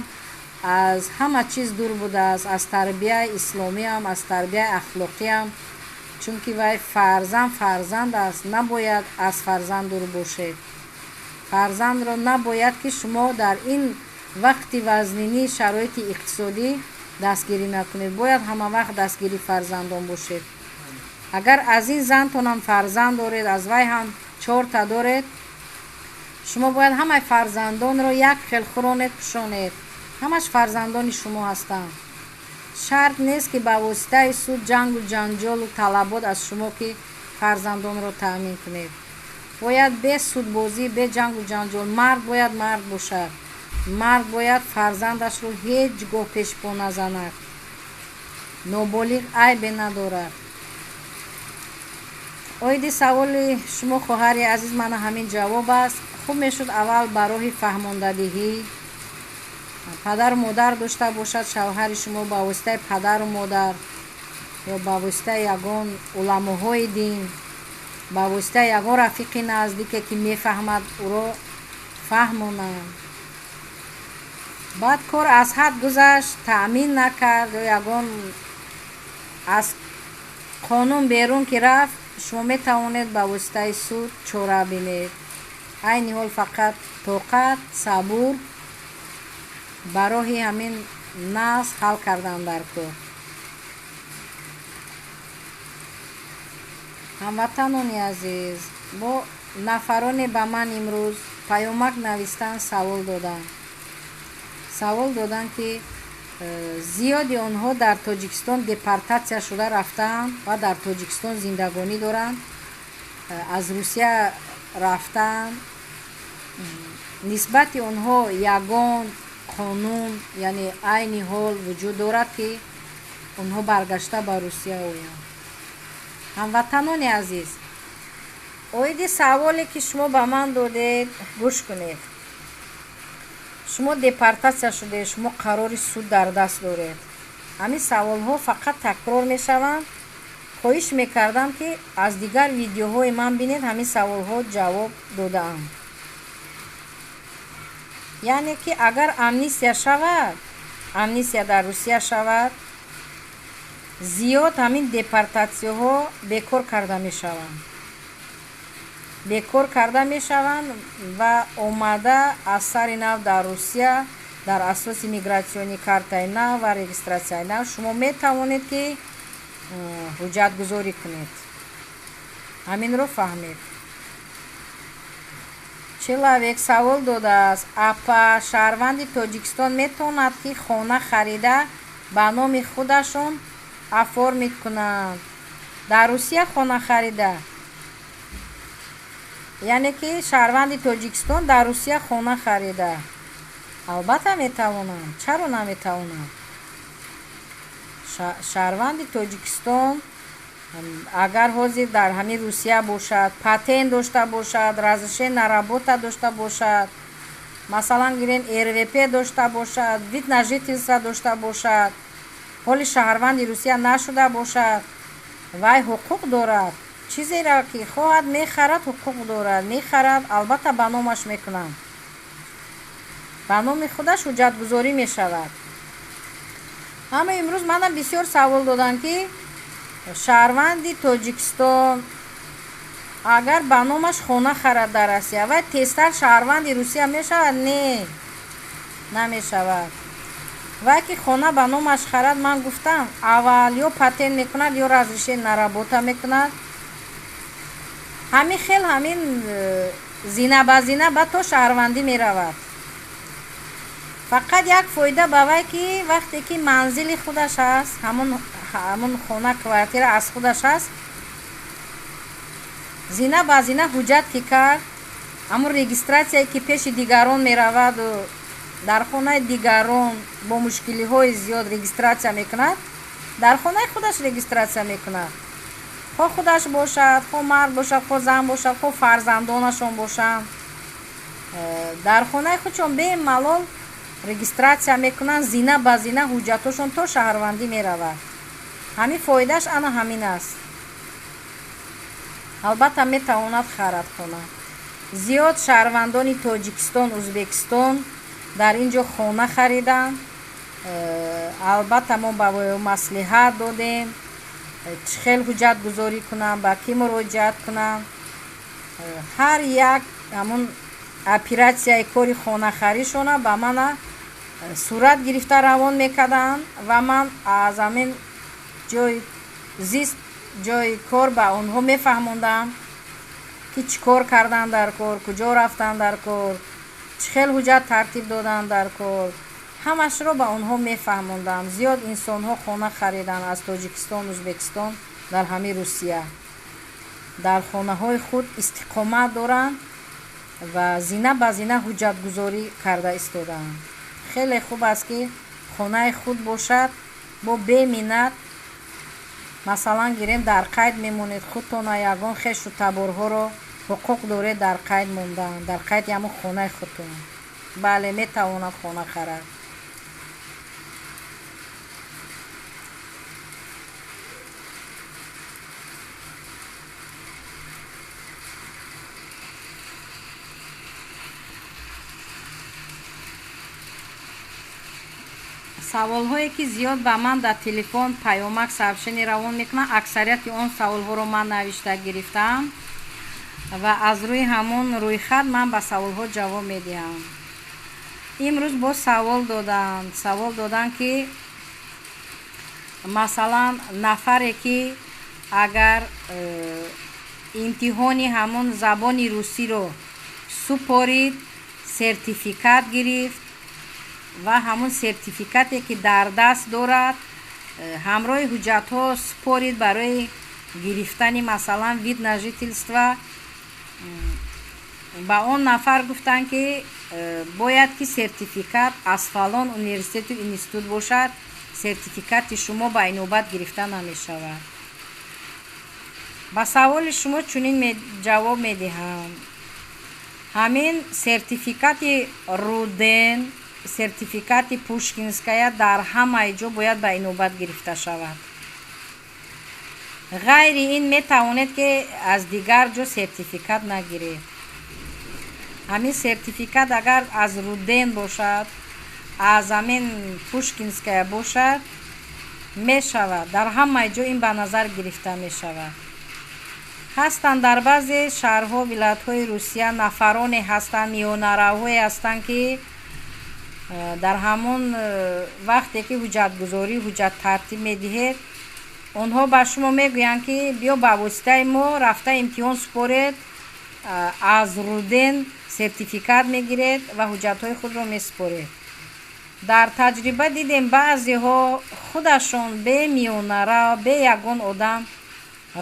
аз ҳама чиз дур будааст, аз тарбияи исломиам, аз тарбияи ахлоқиам, чунки вай фарзанд фарзанд аст. Набояд аз фарзанд дур бошед. Фарзандро набояд, ки шумо дар ин вақти вазнинӣ шароити иқтисодӣ дастгирӣ накунед. Бояд ҳама вақт дастгири фарзандон бошед. Агар аз ин зантонам фарзанд доред, аз вай ҳам чорта доред, шумо бояд ҳамаи фарзандонро як хел хӯронед, пӯшонед. Ҳамаш фарзандони шумо ҳастанд. Шарт нест, ки ба воситаи суд ҷангу ҷанҷолу талабот аз шумо, ки фарзандонро таъмин кунед. Бояд бе судбозӣ, бе ҷангу ҷанҷол. Мард бояд мард бошад. Мард бояд фарзандашро ҳеҷ гоҳ пешпо назанад. Ноболиғ айбе надорад. Оиди саволи шумо, хоҳари азиз, мана ҳамин ҷавоб аст. Хуб мешуд, аввал ба роҳи фаҳмондадиҳӣ, падару модар дошта бошад шавҳари шумо, ба воситаи падару модар ё ба воситаи ягон уламоҳои дин, ба воситаи ягон рафиқи наздике, ки мефаҳмад, ӯро фаҳмонанд. Баъд кор аз ҳад гузашт, таъмин накард ё ягон аз қонун берун ки рафт, шумо метавонед ба воситаи суд чора бинед. Айни ҳол фақат тоқат, сабур, ба роҳи ҳамин нағз ҳал кардан дар кор. Ҳамватанони азиз, бо нафароне ба ман имрӯз паёмак навистан, савол доданд. Савол доданд, ки зиёди онҳо дар Тоҷикистон депортатсия шуда рафтаанд ва дар Тоҷикистон зиндагонӣ доранд, аз Русия рафтаанд. Нисбати онҳо ягон қонун, яъне айни ҳол вуҷуд дорад, ки онҳо баргашта ба Русия оянд? Ҳамватанони азиз, оиди саволе, ки шумо ба ман додед, гӯш кунед. Шумо депортатсия шудед, шумо қарори суд дар даст доред. Ҳамин саволҳо фақат такрор мешаванд. Хоҳиш мекардам, ки аз дигар видеоҳои ман бинед, ҳамин саволҳо ҷавоб додаам. Яъне ки агар амнистия шавад, амнистия дар Русия шавад, зиёд ҳамин депортатсияҳо бекор карда мешаванд, бекор карда мешаванд ва омада аз сари нав дар Русия дар асоси мигратсиони картаи нав ва регистратсияи нав шумо метавонед, ки ҳуҷҷатгузорӣ кунед. Ҳаминро фаҳмед. Человек савол додааст: апа, шаҳрванди Тоҷикистон метавонад, ки хона харида, ба номи худашон оформить кунанд дар Русия? Хона харида, яъне ки шаҳрванди Тоҷикистон дар Русия хона харида, албатта метавонанд. Чаро наметавонанд? Шаҳрванди Тоҷикистон агар ҳозир дар ҳамин Русия бошад, патент дошта бошад, разрешение на работа дошта бошад, масалан гирем, РВП дошта бошад, вид на жительство дошта бошад, ҳоли шаҳрванди Русия нашуда бошад, вай ҳуқуқ дорад. Чизеро ки хоҳад, мехарад, ҳуқуқ дорад, мехарад, албатта ба номаш мекунанд, ба номи худаш ҳуҷҷатгузорӣ мешавад. Аммо имрӯз манам бисёр савол доданд, ки шаҳрванди Тоҷикистон агар ба номаш хона харад дар Россия, вай тезтар шаҳрванди Русия мешавад? Не, намешавад. Вай ки хона ба номаш харад, ман гуфтам, аввал ё патент мекунад, ё разрешение на работа мекунад. Ҳамин хел, ҳамин зина ба зина ба то шаҳрвандӣ меравад. Фақат як фоида ба вай, ки вақте ки манзили худаш ҳаст, ҳамон хона, квартира аз худаш ҳаст, зина ба зина ҳуҷҷат ки кард, ҳамон регистратсияе ки пеши дигарон мераваду дар хонаи дигарон бо мушкилиҳои зиёд регистратсия мекунад, дар хонаи худаш регистратсия мекунад. Хо худаш бошад, хо мард бошад, хо зан бошад, хо фарзандонашон бошанд, дар хонаи худшон бемалол регистратсия мекунанд, зина ба зина ҳуҷҷатҳошон то шаҳрвандӣ меравад. Ҳамин фоидааш ана ҳамин аст. Албатта метавонад харад хона. Зиёд шаҳрвандони Тоҷикистон, Ӯзбекистон дар ин ҷо хона хариданд. Албатта мо ба маслиҳат додем, чӣ хел ҳуҷҷатгузорӣ кунанд, ба кӣ муроҷиат кунанд. Ҳар як ҳамун оператсияи кори хонахаришона ба мана сурат гирифта равон мекарданд ва ман аз ҳамин ҷои зист, ҷои кор ба онҳо мефаҳмондам, ки чӣ кор кардан дар кор, куҷо рафтан дар кор, чӣ хел ҳуҷҷат тартиб додан дар кор. Ҳамашро ба онҳо мефаҳмондам. Зиёд инсонҳо хона хариданд аз Тоҷикистон, Ӯзбекистон дар ҳамин Русия, дар хонаҳои худ истиқомат доранд ва зина ба зина ҳуҷҷатгузорӣ карда истодаанд. Хеле хуб аст, ки хонаи худ бошад, бо беминнат, масалан гирем, дар қайд мемонед худтона, ягон хешу таборҳоро ҳуқуқ доред дар қайд мондан, дар қайди ҳамон хонаи худтон. Бале, метавонад хона харад. Саволҳое ки зиёд ба ман дар телефон, паёмак, сообщение равон мекунанд, аксарияти он саволҳоро ман навишта гирифтаам ва аз рӯи ҳамон рӯйхат ман ба саволҳо ҷавоб медиҳам. Имрӯз боз савол доданд. Савол доданд, ки масалан нафаре ки агар имтиҳони ҳамон забони русиро супорид, сертификат гирифт ва ҳамон сертификате ки дар даст дорад, ҳамроҳи ҳуҷҷатҳо супорид барои гирифтани, масалан, вид на жительство. Ба он нафар гуфтанд, ки бояд ки сертификат аз фалон университету институт бошад, сертификати шумо ба инобат гирифта намешавад. Ба саволи шумо чунин ҷавоб медиҳам: ҳамин сертификати РУДН, сертификати Пушкинская дар ҳамаи ҷо бояд ба инобат гирифта шавад. Ғайри ин метавонед, ки аз дигар ҷо сертификат нагиред. Ҳамин сертификат агар аз РУДН бошад, аз ҳамин Пушкинская бошад, мешавад. Дар ҳамаи ҷо ин ба назар гирифта мешавад. Ҳастанд дар баъзе шаҳрҳо, вилоятҳои Русия нафароне ҳастанд, миёнаравҳое ҳастанд, ки дар ҳамон вақте ки ҳуҷҷатгузорӣ, ҳуҷҷат тартиб медиҳед, онҳо ба шумо мегӯянд, ки биё, ба воситаи мо рафта имтиҳон супоред, аз РУДН сертификат мегиред ва ҳуҷҷатҳои худро месупоред. Дар таҷриба дидем, баъзеҳо худашон бе миёнарав, бе ягон одам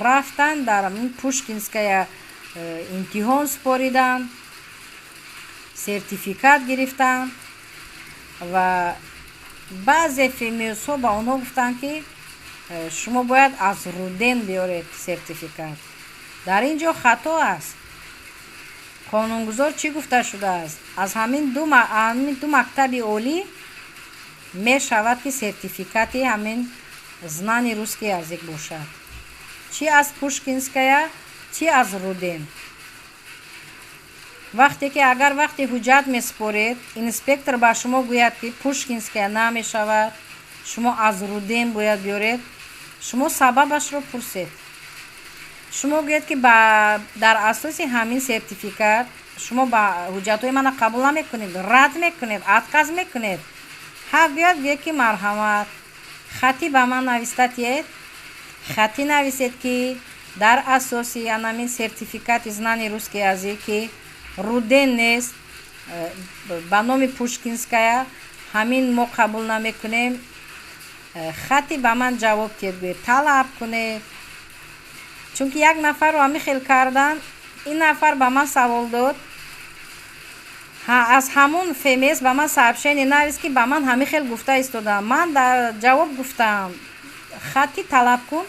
рафтанд, дар Пушкинская имтиҳон супориданд, сертификат гирифтанд ва баъзе ФМСҳо ба онҳо гуфтанд, ки шумо бояд аз РУДН биёред сертификат. Дар ин ҷо хато аст. Қонунгузор чӣ гуфта шудааст? Аз ҳамин ду мактаби олӣ мешавад, ки сертификати ҳамин знание русский язык бошад, чӣ аз Пушкинская, чӣ аз РУДН. Вақте ки агар вақте ҳуҷҷат месупоред, инспектор ба шумо гӯяд, ки Пушкинская намешавад, шумо аз РУДН бояд биёред, шумо сабабашро пурсед. Шумо гӯед, ки дар асоси ҳамин сертификат шумо ба ҳуҷҷатҳои мана қабул намекунед, рад мекунед, отказ мекунед. Ҳа, гӯяд, гӯед, ки марҳамат, хатӣ ба ман нависта тиед. Хатӣ нависед, ки дар асоси анамин сертификати знание русский язык, ки РУДН нест, ба номи Пушкинская, ҳамин мо қабул намекунем. Хати ба ман ҷавоб тиед, гӯед, талаб кунед. Чунки як нафарро ҳамин хел кардан. Ин нафар ба ман савол дод, аз ҳамун ФМС ба ман сообщение навист, ки ба ман ҳамин хел гуфта истодам. Ман дар ҷавоб гуфтам: хатӣ талаб кун,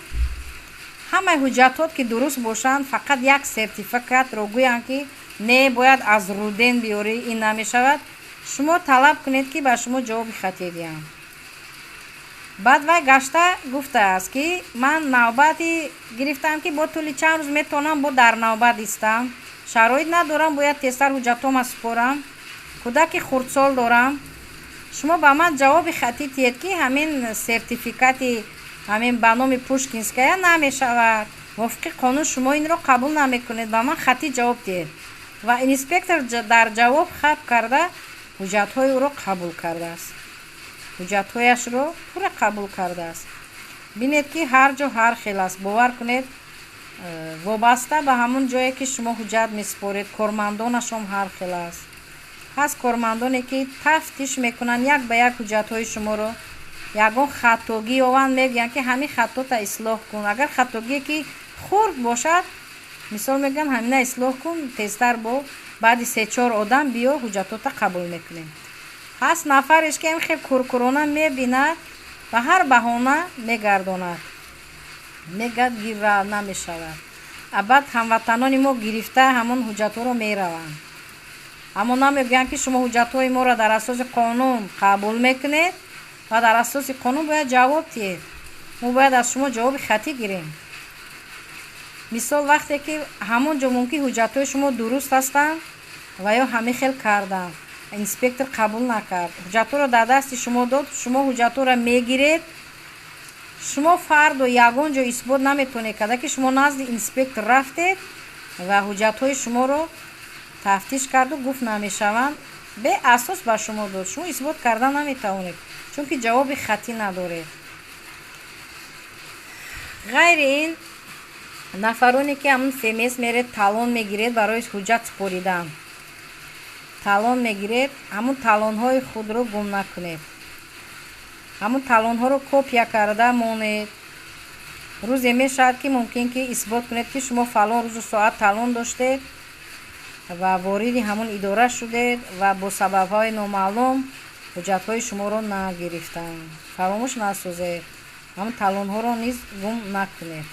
ҳамаи ҳуҷҷатҳот ки дуруст бошанд, фақат як сертификатро гӯянд, ки не, бояд аз РУДН биёрӣ, ин намешавад. Шумо талаб кунед, ки ба шумо ҷавоби хатӣ диҳанд. Баъд вай гашта гуфтааст, ки ман навбати гирифтам, ки бо тӯли чанд рӯз метавонам бо дар навбат истам, шароит надорам, бояд тезтар ҳуҷҷатҳома супорам, кӯдаки хурдсол дорам. Шумо ба ман ҷавоби хатӣ тиҳед, ки ҳамин сертификати ҳамин ба номи Пушкинская намешавад, мувофиқи қонун шумо инро қабул намекунед, ба ман хатӣ ҷавоб диҳед. Ва инспектор дар ҷавоб хаб карда, ҳуҷҷатҳои ӯро қабул кардааст, ҳуҷҷатҳояшро пурра қабул кардааст. Бинед, ки ҳар ҷо ҳар хел аст. Бовар кунед, вобаста ба ҳамон ҷое, ки шумо ҳуҷҷат месупоред, кормандонашон ҳар хел аст. Ҳаст кормандоне, ки тафтиш мекунанд як ба як ҳуҷҷатҳои шуморо, ягон хатогӣ ёванд, мегӯянд, ки ҳамин хатота ислоҳ кун. Агар хатогие ки хурд бошад, мисол, мегӯянд, ҳамина ислоҳ кун, тезтар бо баъди се-чор одам биё, ҳуҷҷатота қабул мекунем. Ҳаст нафареш, ки хел куркурона мебинад, ба ҳар баҳона мегардонад, мегӯяд, гира, намешавад. А баъд ҳамватанони мо гирифта ҳамон ҳуҷҷатҳоро мераванд, аммо намегӯянд, ки шумо ҳуҷҷатҳои моро дар асоси қонун қабул мекунед ва дар асоси қонун бояд ҷавоб диҳед, мо бояд аз шумо ҷавоби хатӣ гирем. Мисол, вақте ки ҳамон ҷо мумкин ҳуҷҷатҳои шумо дуруст ҳастанд ва ё ҳамин хел карданд, инспектор қабул накард, ҳуҷҷатҳоро дар дасти шумо дод, шумо ҳуҷҷатҳоро мегиред, шумо фардо ягон ҷо исбот наметавонед карда, ки шумо назди инспектор рафтед ва ҳуҷҷатҳои шуморо тафтиш карду гуфт, намешаванд, беасос ба шумо дод. Шумо исбот карда наметавонед, чунки ҷавоби хатӣ надоред. Ғайри ин, нафароне, ки ҳамун ФМС меред, талон мегиред барои ҳуҷҷат супоридан, талон мегиред, ҳамун талонҳои худро гум накунед, ҳамун талонҳоро копия карда монед. Рӯзе мешавад, ки мумкин ки исбот кунед, ки шумо фалон рӯзу соат талон доштед. ва вориди ҳамон идора шудед ва бо сабабҳои номаълум ҳуҷҷатҳои шуморо нагирифтанд. Фаромӯш насозед, ҳамон талонҳоро низ гум накунед.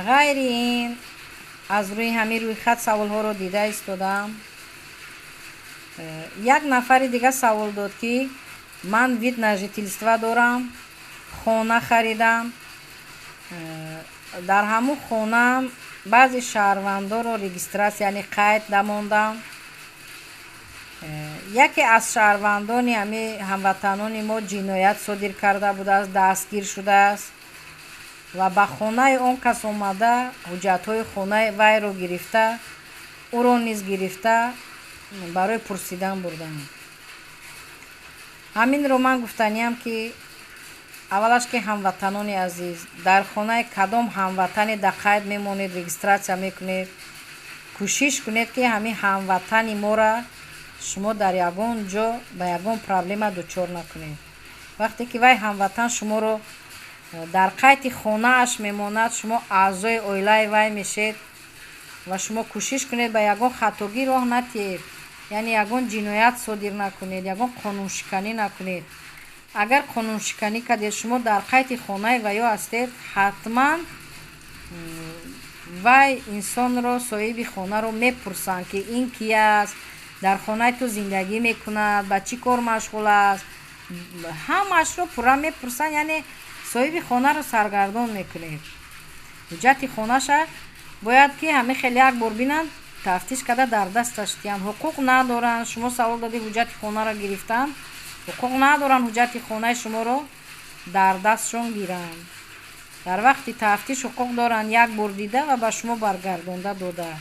Ғайри ин, аз рӯи ҳамин рӯйхат саволҳоро дида истодам. Як нафари дига савол дод, ки ман вид на жительство дорам, хона харидам, дар ҳамун хонаам баъзе шаҳрвандоро регистратсия, яъне қайд дамондам. Яке аз шаҳрвандони ҳами ҳамватанони мо ҷиноят содир карда будааст, дастгир шудааст ва ба хонаи он кас омада ҳуҷҷатҳои хонаи вайро гирифта, ӯро низ гирифта барои пурсидан бурданд. Ҳаминро ман гуфтаниям, ки аввалаш, ки ҳамватанони азиз, дар хонаи кадом ҳамватане дар қайд мемонед, регистратсия мекунед, кӯшиш кунед, ки ҳамин ҳамватани мора шумо дар ягон ҷо ба ягон проблема дучор накунед. Вақте ки вай ҳамватан шуморо дар қайди хонааш мемонад, шумо аъзои оилаи вай мешед ва шумо кӯшиш кунед ба ягон хатогӣ роҳ натиҳед, яъне ягон ҷиноят содир накунед, ягон қонуншиканӣ накунед. Агар қонуншиканӣ кардед, шумо дар қайди хонаи ваё ҳастед, ҳатман вай инсонро, соҳиби хонаро мепурсанд, ки ин ки аст, дар хонаи ту зиндагӣ мекунад, ба чӣ кор машғул аст, ҳамаашро пурра мепурсанд, яъне соҳиби хонаро саргардон мекунед. Ҳуҷҷати хонаша бояд ки ҳамин хеле як бор бинанд, тафтиш карда дар дасташ диҳанд. Ҳуқуқ надоранд. Шумо савол додед, ҳуҷҷати хонаро гирифтанд, ҳуқуқ надоранд ҳуҷҷати хонаи шуморо дар дастшон гиранд. Дар вақти тафтиш ҳуқуқ доранд як бор дида ва ба шумо баргардонда дода.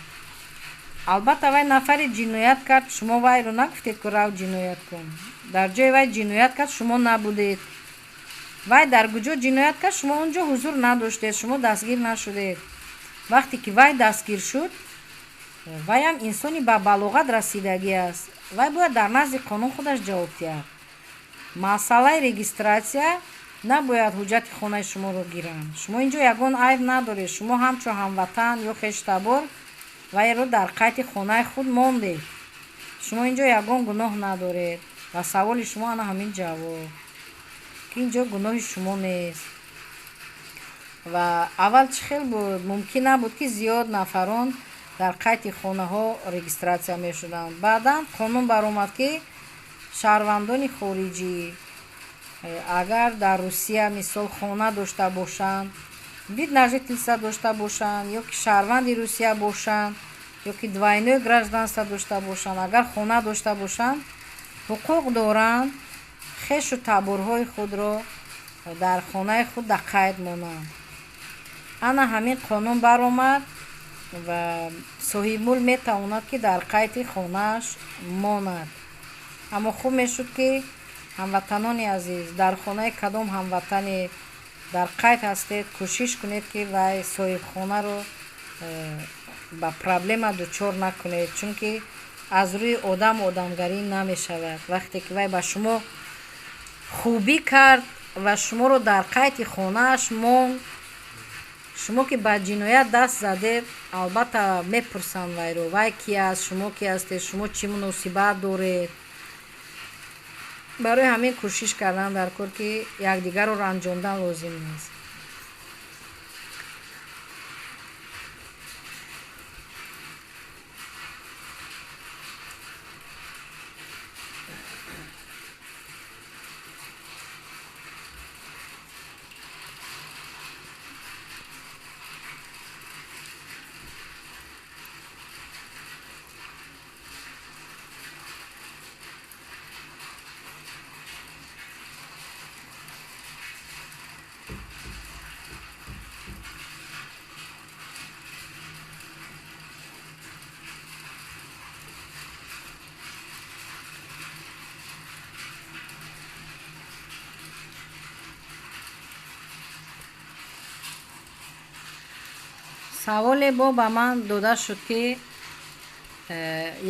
Албатта, вай нафаре ҷиноят кард, шумо вайро нагуфтед, ки рав ҷиноят кун. Дар ҷои вай ҷиноят кард, шумо набудед. Вай дар куҷо ҷиноят кард, шумо он ҷо ҳузур надоштед, шумо дастгир нашудед. Вақте ки вай дастгир шуд, вайам инсони ба балоғат расидагӣ аст, вай бояд дар назди қонун худаш ҷавоб диҳад. Масъалаи регистратсия набояд ҳуҷҷати хонаи шуморо гиранд. Шумо ин ҷо ягон айб надоред, шумо ҳамчун ҳамватан ё хештабор вайро дар қайди хонаи худ мондед, шумо ин ҷо ягон гуноҳ надоред. Ва саволи шумо ана ҳамин ҷавоб, ки ин ҷо гуноҳи шумо нест. Ва аввал чӣ хел буд? Мумкин набуд, ки зиёд нафарон дар қайди хонаҳо регистратсия мешуданд. Баъдан қонун баромад, ки шаҳрвандони хориҷӣ агар дар Русия, мисол, хона дошта бошанд, вид на жительство дошта бошанд, ё ки шаҳрванди Русия бошанд, ё ки двойное гражданство дошта бошанд, агар хона дошта бошанд, ҳуқуқ доранд хешу таборҳои худро дар хонаи худ дар қайд монанд. Ана ҳамин қонун баромад ва соҳибмулк метавонад, ки дар қайди хонааш монад. Аммо хуб мешуд, ки ҳамватанони азиз, дар хонаи кадом ҳамватане дар қайд ҳастед, кӯшиш кунед, ки вай соҳибхонаро ба проблема дучор накунед, чунки аз рӯи одам одамгарӣ намешавад. Вақте ки вай ба шумо хубӣ кард ва шуморо дар қайди хонааш монд, шумо ки ба ҷиноят даст задед, албатта мепурсанд вайро: вай ки аст, шумо ки ҳастед, шумо чӣ муносибат доред. Барои ҳамин кӯшиш кардан дар кор, ки якдигарро ранҷондан лозим нест. Саволе бо ба ман дода шуд, ки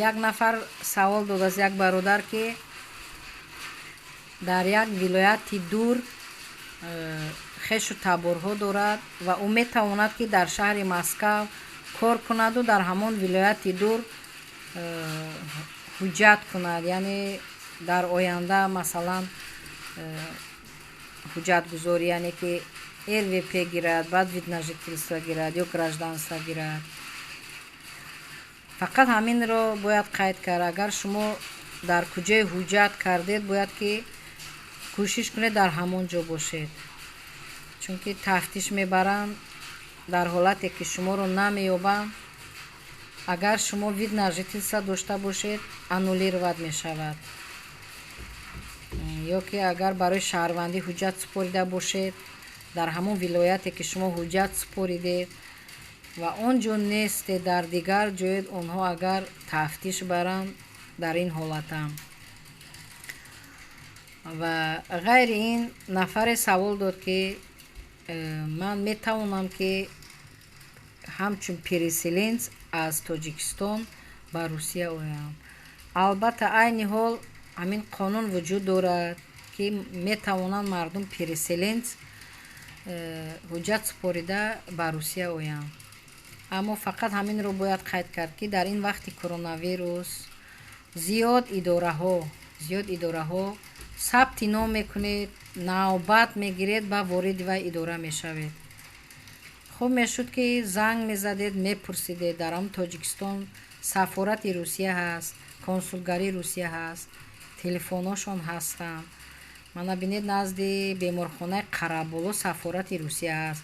як нафар савол додааст, як бародар, ки дар як вилояти дур хешу таборҳо дорад ва ӯ метавонад, ки дар шаҳри Москав кор кунаду дар ҳамон вилояти дур ҳуҷҷат кунад, яъне дар оянда масалан ҳуҷҷатгузорӣ, яъне ки РВП гирад, баъд вид на жительство гирад ё гражданство гирад. Фақат ҳаминро бояд қайд кард: агар шумо дар куҷое ҳуҷҷат кардед, бояд ки кӯшиш кунед дар ҳамон ҷо бошед, чунки тафтиш мебаранд. Дар ҳолате ки шуморо намеёбанд, агар шумо вид на жительство дошта бошед, аннулировать мешавад. Ё ки агар барои шаҳрвандӣ ҳуҷҷат супорида бошед, дар ҳамон вилояте ки шумо ҳуҷҷат супоридед ва он ҷо нестед, дар дигар ҷоед, онҳо агар тафтиш баранд, дар ин ҳолатам. Ва ғайри ин нафаре савол дод, ки ман метавонам, ки ҳамчун переселенец аз Тоҷикистон ба Русия оям. Албатта, айни ҳол ҳамин қонун вуҷуд дорад, ки метавонанд мардум переселенец ҳуҷҷат супорида ба Русия оянд. Аммо фақат ҳаминро бояд қайд кард, ки дар ин вақти коронавирус зиёд идораҳо сабти ном мекунед, навбат мегиред ба вориди вай идора мешавед. Хуб мешуд, ки занг мезадед, мепурсидед. Дар ҳамн Тоҷикистон сафорати Русия ҳаст, консулгарии Русия ҳаст, телефонҳошон ҳастанд. Мана бинед, назди беморхонаи Қараболо сафорати Русия ҳаст,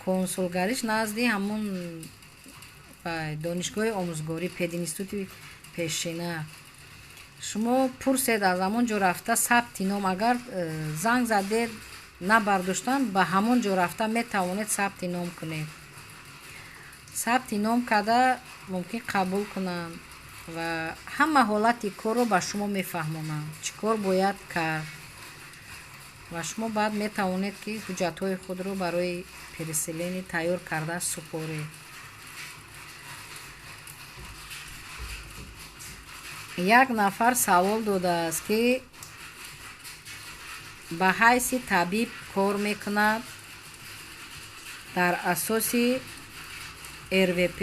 консулгариш назди ҳамун донишгоҳи омӯзгорӣ, пединститути пешина. Шумо пурсед, аз ҳамон ҷо рафта сабти ном, агар занг задед, набардоштан, ба ҳамон ҷо рафта метавонед сабти ном кунед. Сабти ном карда мумкин қабул кунанд ва ҳама ҳолати корро ба шумо мефаҳмонанд, чӣ кор бояд кард, ва шумо баъд метавонед, ки ҳуҷҷатҳои худро барои переселение тайёр карда супоред. Як нафар савол додааст, ки ба ҳайси табиб кор мекунад дар асоси РВП,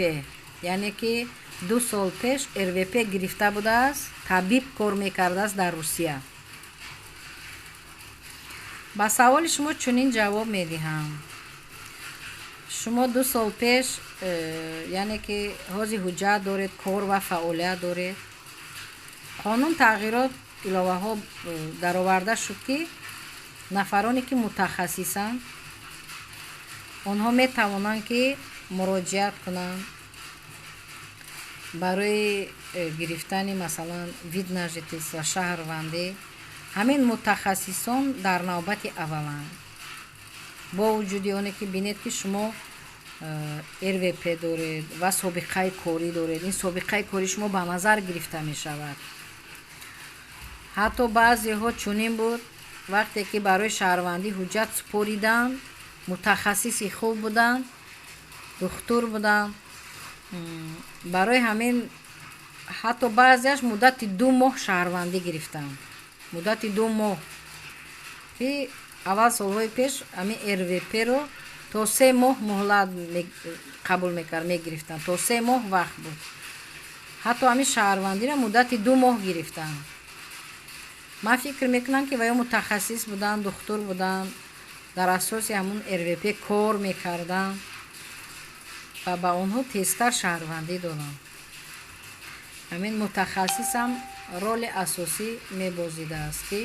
яъне ки 2 сол пеш РВП гирифта будааст, табиб кор мекардааст дар Русия. Ба саволи шумо чунин ҷавоб медиҳам: шумо 2 сол пеш, яъне ки ҳозир ҳуҷҷат доред, кор ва фаъолият доред. Қонун тағйирот, иловаҳо дароварда шуд, ки нафароне ки мутахассисанд, онҳо метавонанд, ки муроҷиат кунанд барои гирифтани, масалан, вид на жительство, шаҳрвандӣ. Ҳамин мутахассисон дар навбати авваланд. Бо вуҷуди оне ки бинед, ки шумо РВП доред ва собиқаи корӣ доред, ин собиқаи кори шумо ба назар гирифта мешавад. Ҳатто баъзеҳо чунин буд, вақте ки барои шаҳрвандӣ ҳуҷҷат супориданд, мутахассиси хуб буданд, духтур буданд, барои ҳамин ҳатто баъзеаш муддати 2 моҳ шаҳрвандӣ гирифтанд. Муддати 2 моҳ, ки аввал солҳои пеш ҳамин РВП-ро то 3 моҳ муҳлат қабул мекард, мегирифтанд, то 3 моҳ вақт буд. Ҳатто ҳамин шаҳрвандиро муддати 2 моҳ гирифтанд. Ман фикр мекунам, ки ваё мутахассис буданд, духтур буданд, дар асоси ҳамун РВП кор мекарданд ва ба онҳо тезтар шаҳрвандӣ доданд. Ҳамин мутахассисам роли асосӣ мебозидааст, ки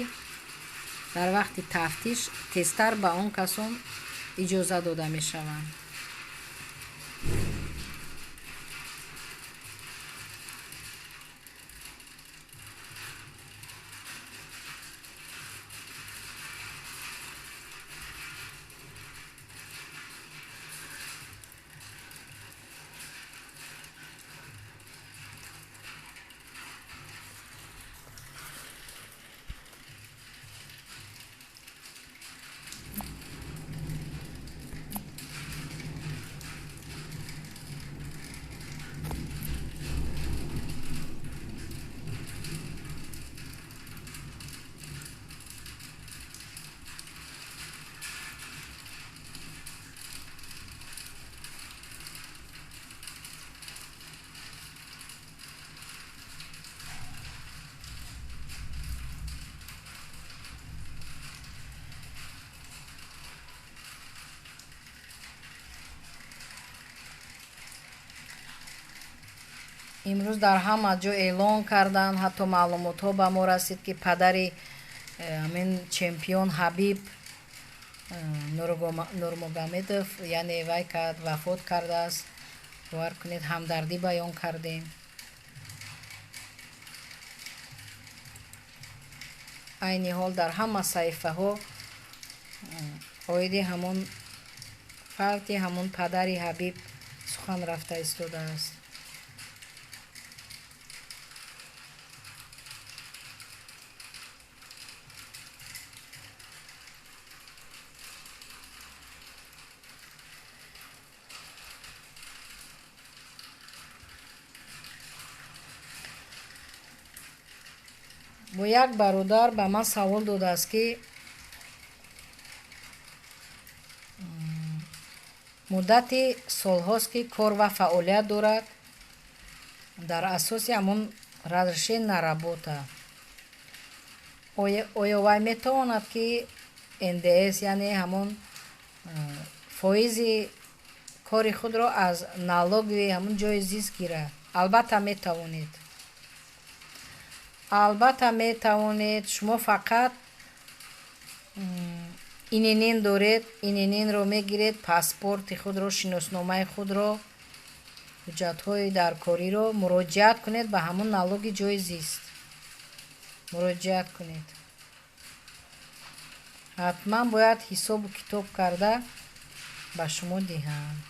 дар вақти тафтиш тезтар ба он касон иҷоза дода мешаванд. Имрӯз дар ҳама ҷо эълон карданд, ҳатто маълумотҳо ба мо расид, ки падари ҳамин чемпион Ҳабиб Нурмагомедов, яъне вай кард, вафот кардааст. Бовар кунед, ҳамдардӣ баён кардем. Айни ҳол дар ҳама саҳифаҳо оиди ҳамон фавти ҳамон падари Ҳабиб сухан рафта истодааст. Бо як бародар ба ман савол додааст, ки муддати солҳост, ки кор ва фаъолият дорад дар асоси ҳамон разрешение на работа. Оё вай метавонад, ки НДС, яъне ҳамон фоизи кори худро аз налоги ҳамон ҷои зист гирад? Албатта метавонед. Албатта метавонед. Шумо фақат ИНН доред, ИНН-ро мегиред, паспорти худро, шиносномаи худро, ҳуҷҷатҳои даркориро муроҷиат кунед ба ҳамон налоги ҷои зист. Муроҷиат кунед. Ҳатман бояд ҳисобу китоб карда ба шумо диҳанд.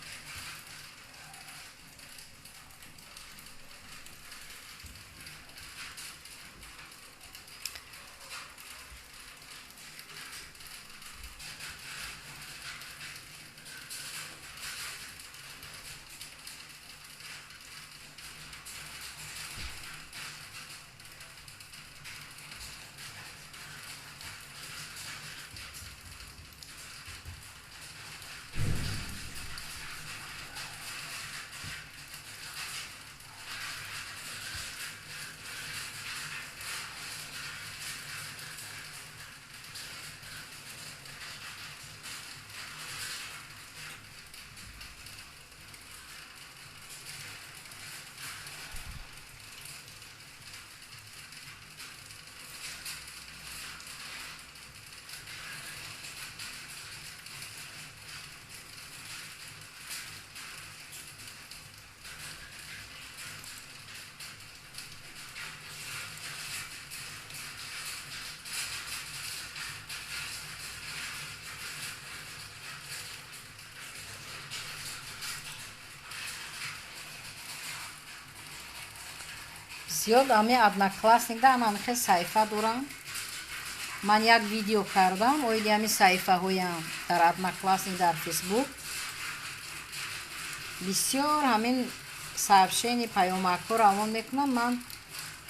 Зиёд ами Одноклассникда ҳама хел саҳифа дорам. Ман як видео кардам оиди ҳами саҳифаҳоям дар Одноклассник, дар Фейсбук. Бисёр ҳамин сообщение, паёмакҳо равон мекунам. Ман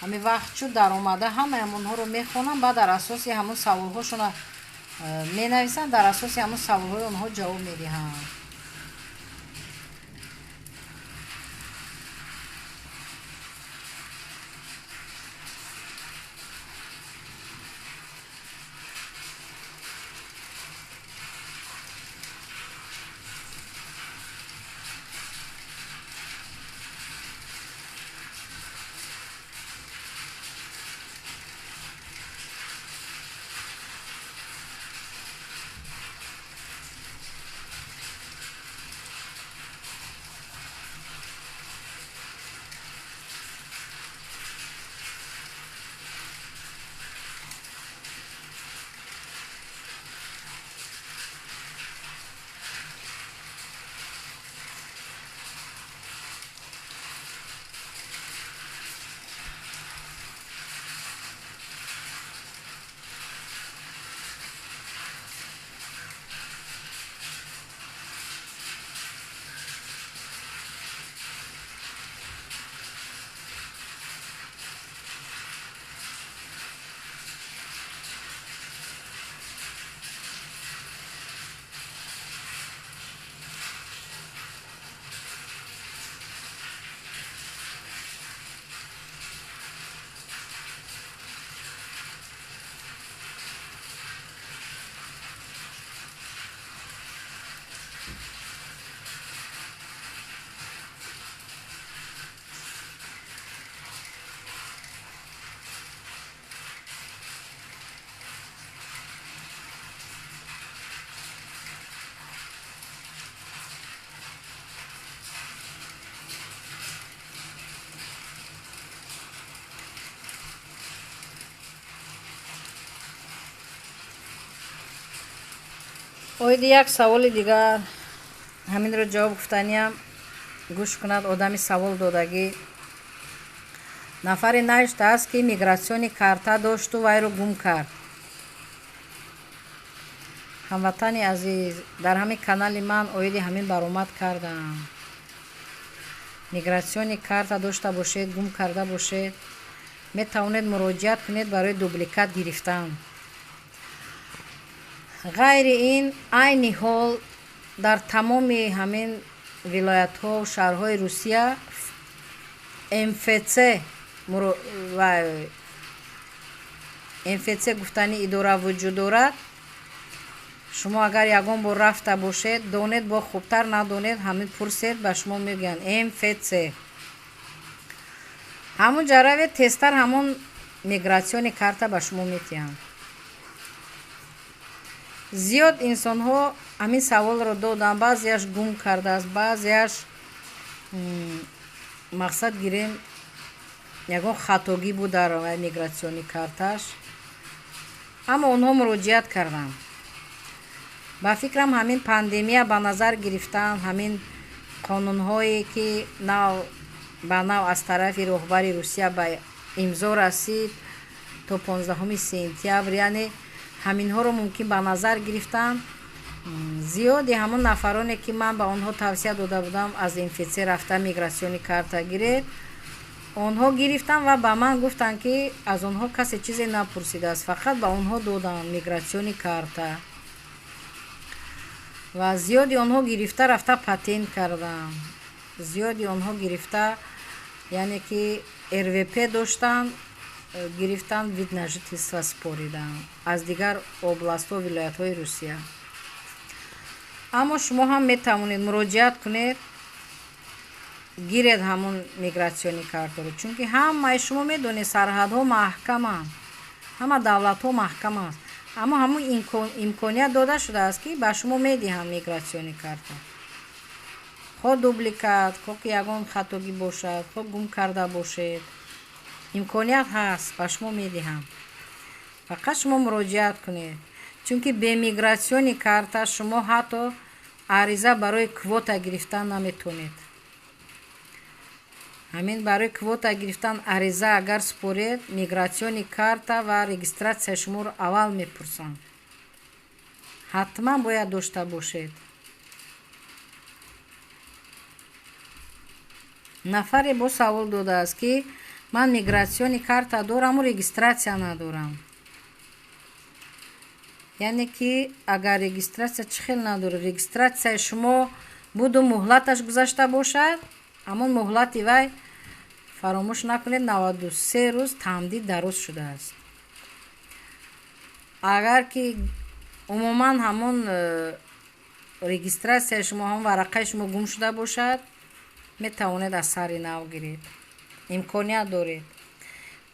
ҳамин вақт чу даромада ҳамаи ҳамонҳоро мехонам, баъд дар асоси ҳамон саволҳошона менависам, дар асоси ҳамон саволҳои онҳо ҷавоб медиҳам. Оиди як саволи дигар ҳаминро ҷавоб гуфтаниям, гӯш кунад одами савол додагӣ. Нафаре навиштааст, ки миграционный карта дошту вайро гум кард. Ҳамватани азиз, дар ҳамин канали ман оиди ҳамин баромад кардам. Миграционный карта дошта бошед, гум карда бошед, метавонед муроҷиат кунед барои дубликат гирифтан. Ғайри ин, айни ҳол дар тамоми ҳамин вилоятҳо, шаҳрҳои Русия МФЦ ва МФЦ гуфтани идора вуҷуд дорад. Шумо агар ягон бор рафта бошед, донед, бо хубтар надонед, ҳамин пурсед, ба шумо мегӯянд МФЦ. Ҳамон ҷа равед, тезтар ҳамон миграционный карта ба шумо метиҳанд. Зиёд инсонҳо ҳамин саволро доданд, баъзеяш гум кардааст, баъзеяш мақсад гирем ягон хатогӣ буд дар миграционный карташ, аммо онҳо муроҷиат карданд. Ба фикрам, ҳамин пандемия ба назар гирифтан, ҳамин қонунҳое ки нав ба нав аз тарафи роҳбари Русия ба имзо расид то 15 сентябр, яъне ҳаминҳоро мумкин ба назар гирифтан. Зиёди ҳамон нафароне ки ман ба онҳо тавсия дода будам аз МФЦ рафта миграционный карта гиред, онҳо гирифтанд ва ба ман гуфтанд, ки аз онҳо касе чизе напурсидааст, фақат ба онҳо доданд миграционный карта. Ва зиёди онҳо гирифта рафта патент карданд. Зиёди онҳо гирифта, яъне ки РВП доштанд, гирифтанд, вид на жительство спориданд аз дигар областҳо, вилоятҳои Русия. Аммо шумо ҳам метавонед муроҷиат кунед, гиред ҳамон миграционный картаро, чунки ҳамаи шумо медонед, сарҳадҳо маҳкаманд, ҳама давлатҳо маҳкам аст, аммо ҳамон имконият дода шудааст, ки ба шумо медиҳанд миграционный карта, хо дубликат, хо ки ягон хатогӣ бошад, хо гум карда бошед, имконият ҳаст, ба шумо медиҳанд. Фақат шумо муроҷиат кунед, чунки бе миграционный карта шумо ҳатто ариза барои квота гирифтан наметавонед. Ҳамин барои квота гирифтан ариза агар супоред, миграционный карта ва регистратсияи шуморо аввал мепурсанд. Ҳатман бояд дошта бошед. Нафаре бо савол додааст, ки ман миграционный карта дораму регистратсия надорам. Яъне ки агар регистратсия чӣ хел надорад? Регистратсияи шумо буду муҳлаташ гузашта бошад, ҳамон муҳлати вай фаромӯш накунед, 93 рӯз тамдид дароз шудааст. Агар ки умуман ҳамон регистратсияи шумо, ҳамон варақаи шумо гум шуда бошад, метавонед аз сари нав гиред, имконият доред.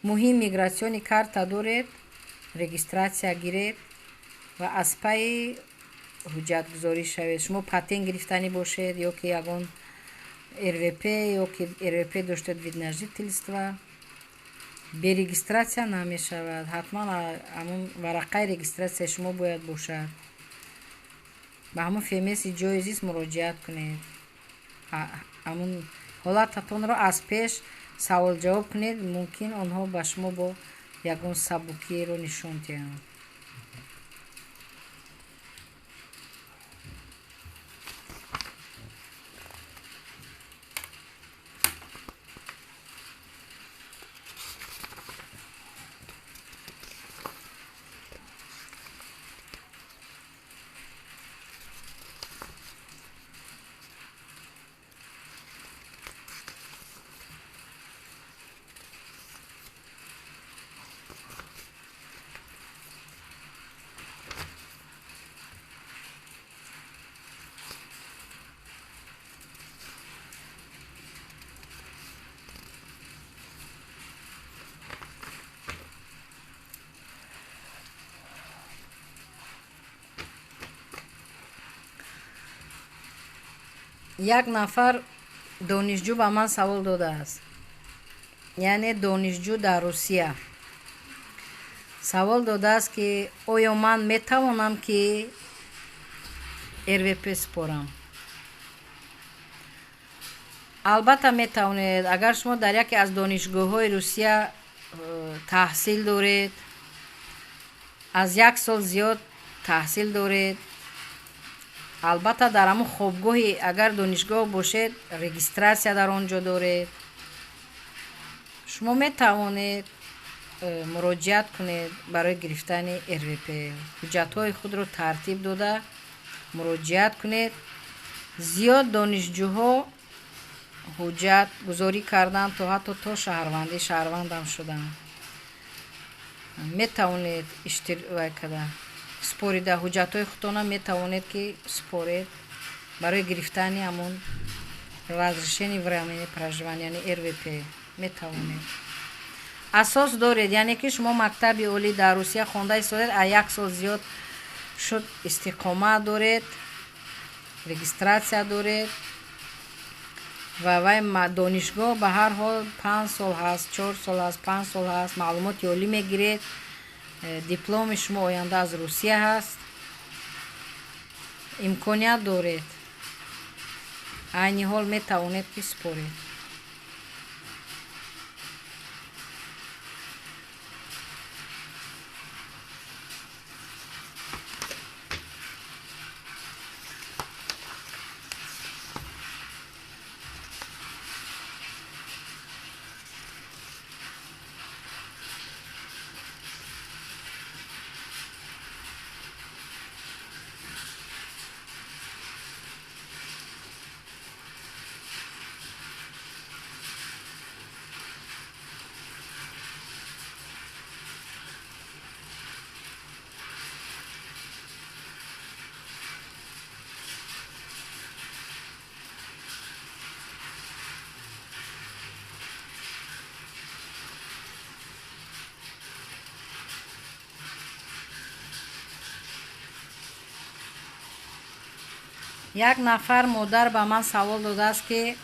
Муҳим миграционный карта доред, регистратсия гиред ва аз пайи ҳуҷҷатгузорӣ шавед. Шумо патент гирифтанӣ бошед ё ки ягон РВП, ё ки РВП доштед, вид на жительство, бе регистратсия намешавад. Ҳатман ҳамон варақаи регистратсияи шумо бояд бошад. Ба ҳамон ФМСи ҷои зист муроҷиат кунед. Ҳамон ҳолататонро аз пеш саволҷавоб кунед, мумкин онҳо ба шумо бо ягон сабукиро нишон диҳанд. Як нафар донишҷӯ ба ман савол додааст, яъне донишҷӯ дар Русия савол додааст, ки оё ман метавонам, ки РВП спорам? Албатта метавонед, агар шумо дар яке аз донишгоҳҳои Русия таҳсил доред, аз як сол зиёд таҳсил доред, албатта дар ҳамон хобгоҳи агар донишгоҳ бошед, регистрация дар он ҷо доред, шумо метавонед муроҷиат кунед барои гирифтани РВП. Ҳуҷҷатҳои худро тартиб дода муроҷиат кунед. Зиёд донишҷӯҳо ҳуҷҷат гузорӣ карданд, то ҳатто то шаҳрвандӣ шаҳрвандам шуданд. Метавонед иштирок карда спорида ҳуҷҷатҳои худтона метавонед ки според барои гирифтани ҳамон разрешение временное проживание, яъне РВП метавонед. Асос доред, яъне ки шумо мактаби олӣ дар Русия хонда истодед, а як сол зиёд шуд истиқомат доред, регистрация доред ва вай донишгоҳ ба ҳар ҳол 5 сол ҳаст, 4 сол ҳаст, 5 сол ҳаст, маълумоти олӣ мегиред, дипломи шумо оянда аз Русия ҳаст, имконият доред, айни ҳол метавонед ки според. Як нафар модар ба ман савол додааст, ки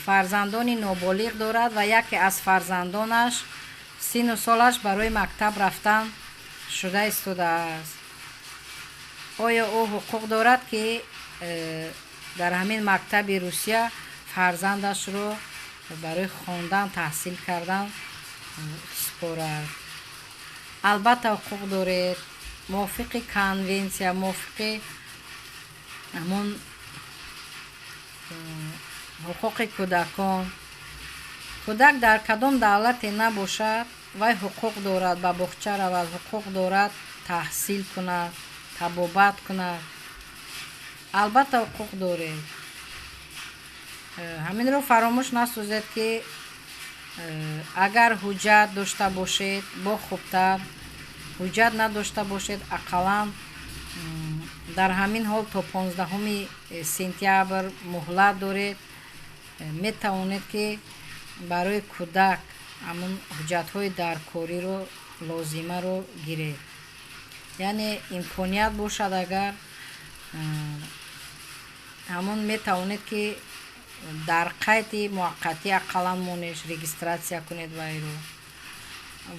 фарзандони ноболиғ дорад ва яке аз фарзандонаш сину солаш барои мактаб рафтан шуда истодааст. Оё ӯ ҳуқуқ дорад, ки дар ҳамин мактаби Русия фарзандашро барои хондан, таҳсил кардан спорад? Албатта ҳуқуқ доред. Мувофиқи конвенсия, мувофиқи ҳамон ҳуқуқи кӯдакон, кӯдак дар кадом давлате набошад, вай ҳуқуқ дорад ба боғча равад, ҳуқуқ дорад таҳсил кунад, табобат кунад. Албатта ҳуқуқ доред. Ҳаминро фаромӯш насозед, ки агар ҳуҷҷат дошта бошед, бо хубтар, ҳуҷҷат надошта бошед, ақаллан дар ҳамин ҳол то 15 сентябр муҳлат доред, метавонед ки барои кӯдак ҳамон ҳуҷҷатҳои даркориро лозимаро гиред. Яъне имконият бошад, агар ҳамон метавонед ки дар қайди муваққатӣ ақаллан монеш, регистрация кунед вайро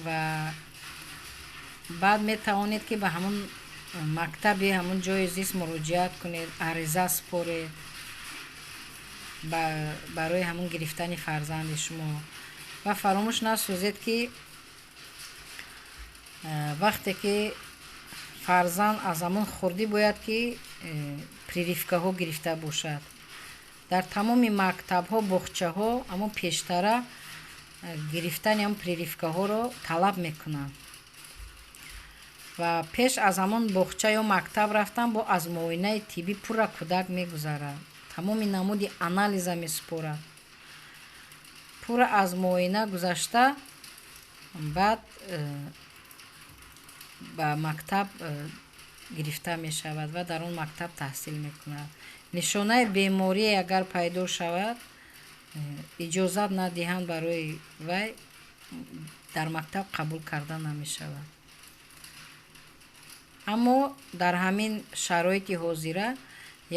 ва баъд метавонед ки ба ҳамон мактаби ҳамон ҷои зист муроҷиат кунед, ариза според барои ҳамон гирифтани фарзанди шумо. Ва фаромӯш насозед, ки вақте ки фарзанд аз ҳамон хурдӣ бояд ки прививкаҳо гирифта бошад. Дар тамоми мактабҳо, боғчаҳо ҳамон пештара гирифтани ҳамон прививкаҳоро талаб мекунанд. Ва пеш аз ҳамон боғча ё мактаб рафтан бо аз муоинаи тиббӣ пурра кӯдак мегузарад, тамоми намуди анализа месупорад. Пурра аз муоина гузашта баъд ба мактаб гирифта мешавад ва дар он мактаб таҳсил мекунад. Нишонаи беморие агар пайдо шавад, иҷозат надиҳанд барои вай дар мактаб қабул карда намешавад. Аммо дар ҳамин шароити ҳозира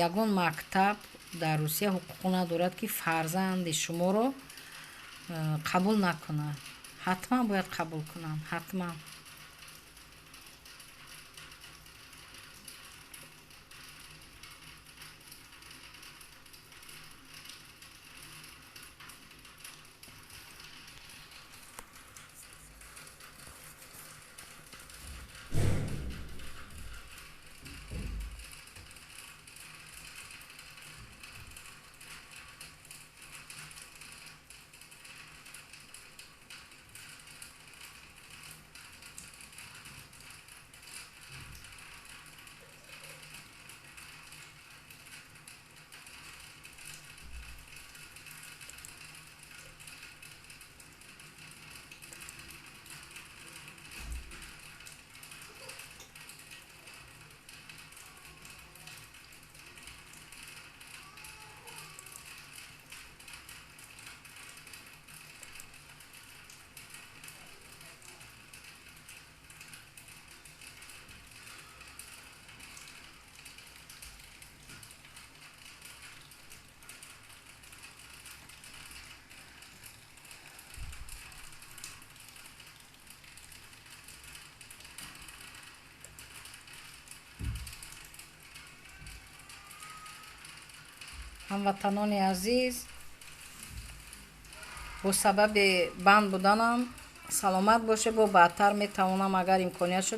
ягон мактаб дар Русия ҳуқуқ надорад, ки фарзанди шуморо қабул накунад. Ҳатман бояд қабул кунанд, ҳатман. Ҳамватанони азиз, бо сабаби банд буданам, саломат бошед. Бо баъдтар метавонам, агар имконият шуд.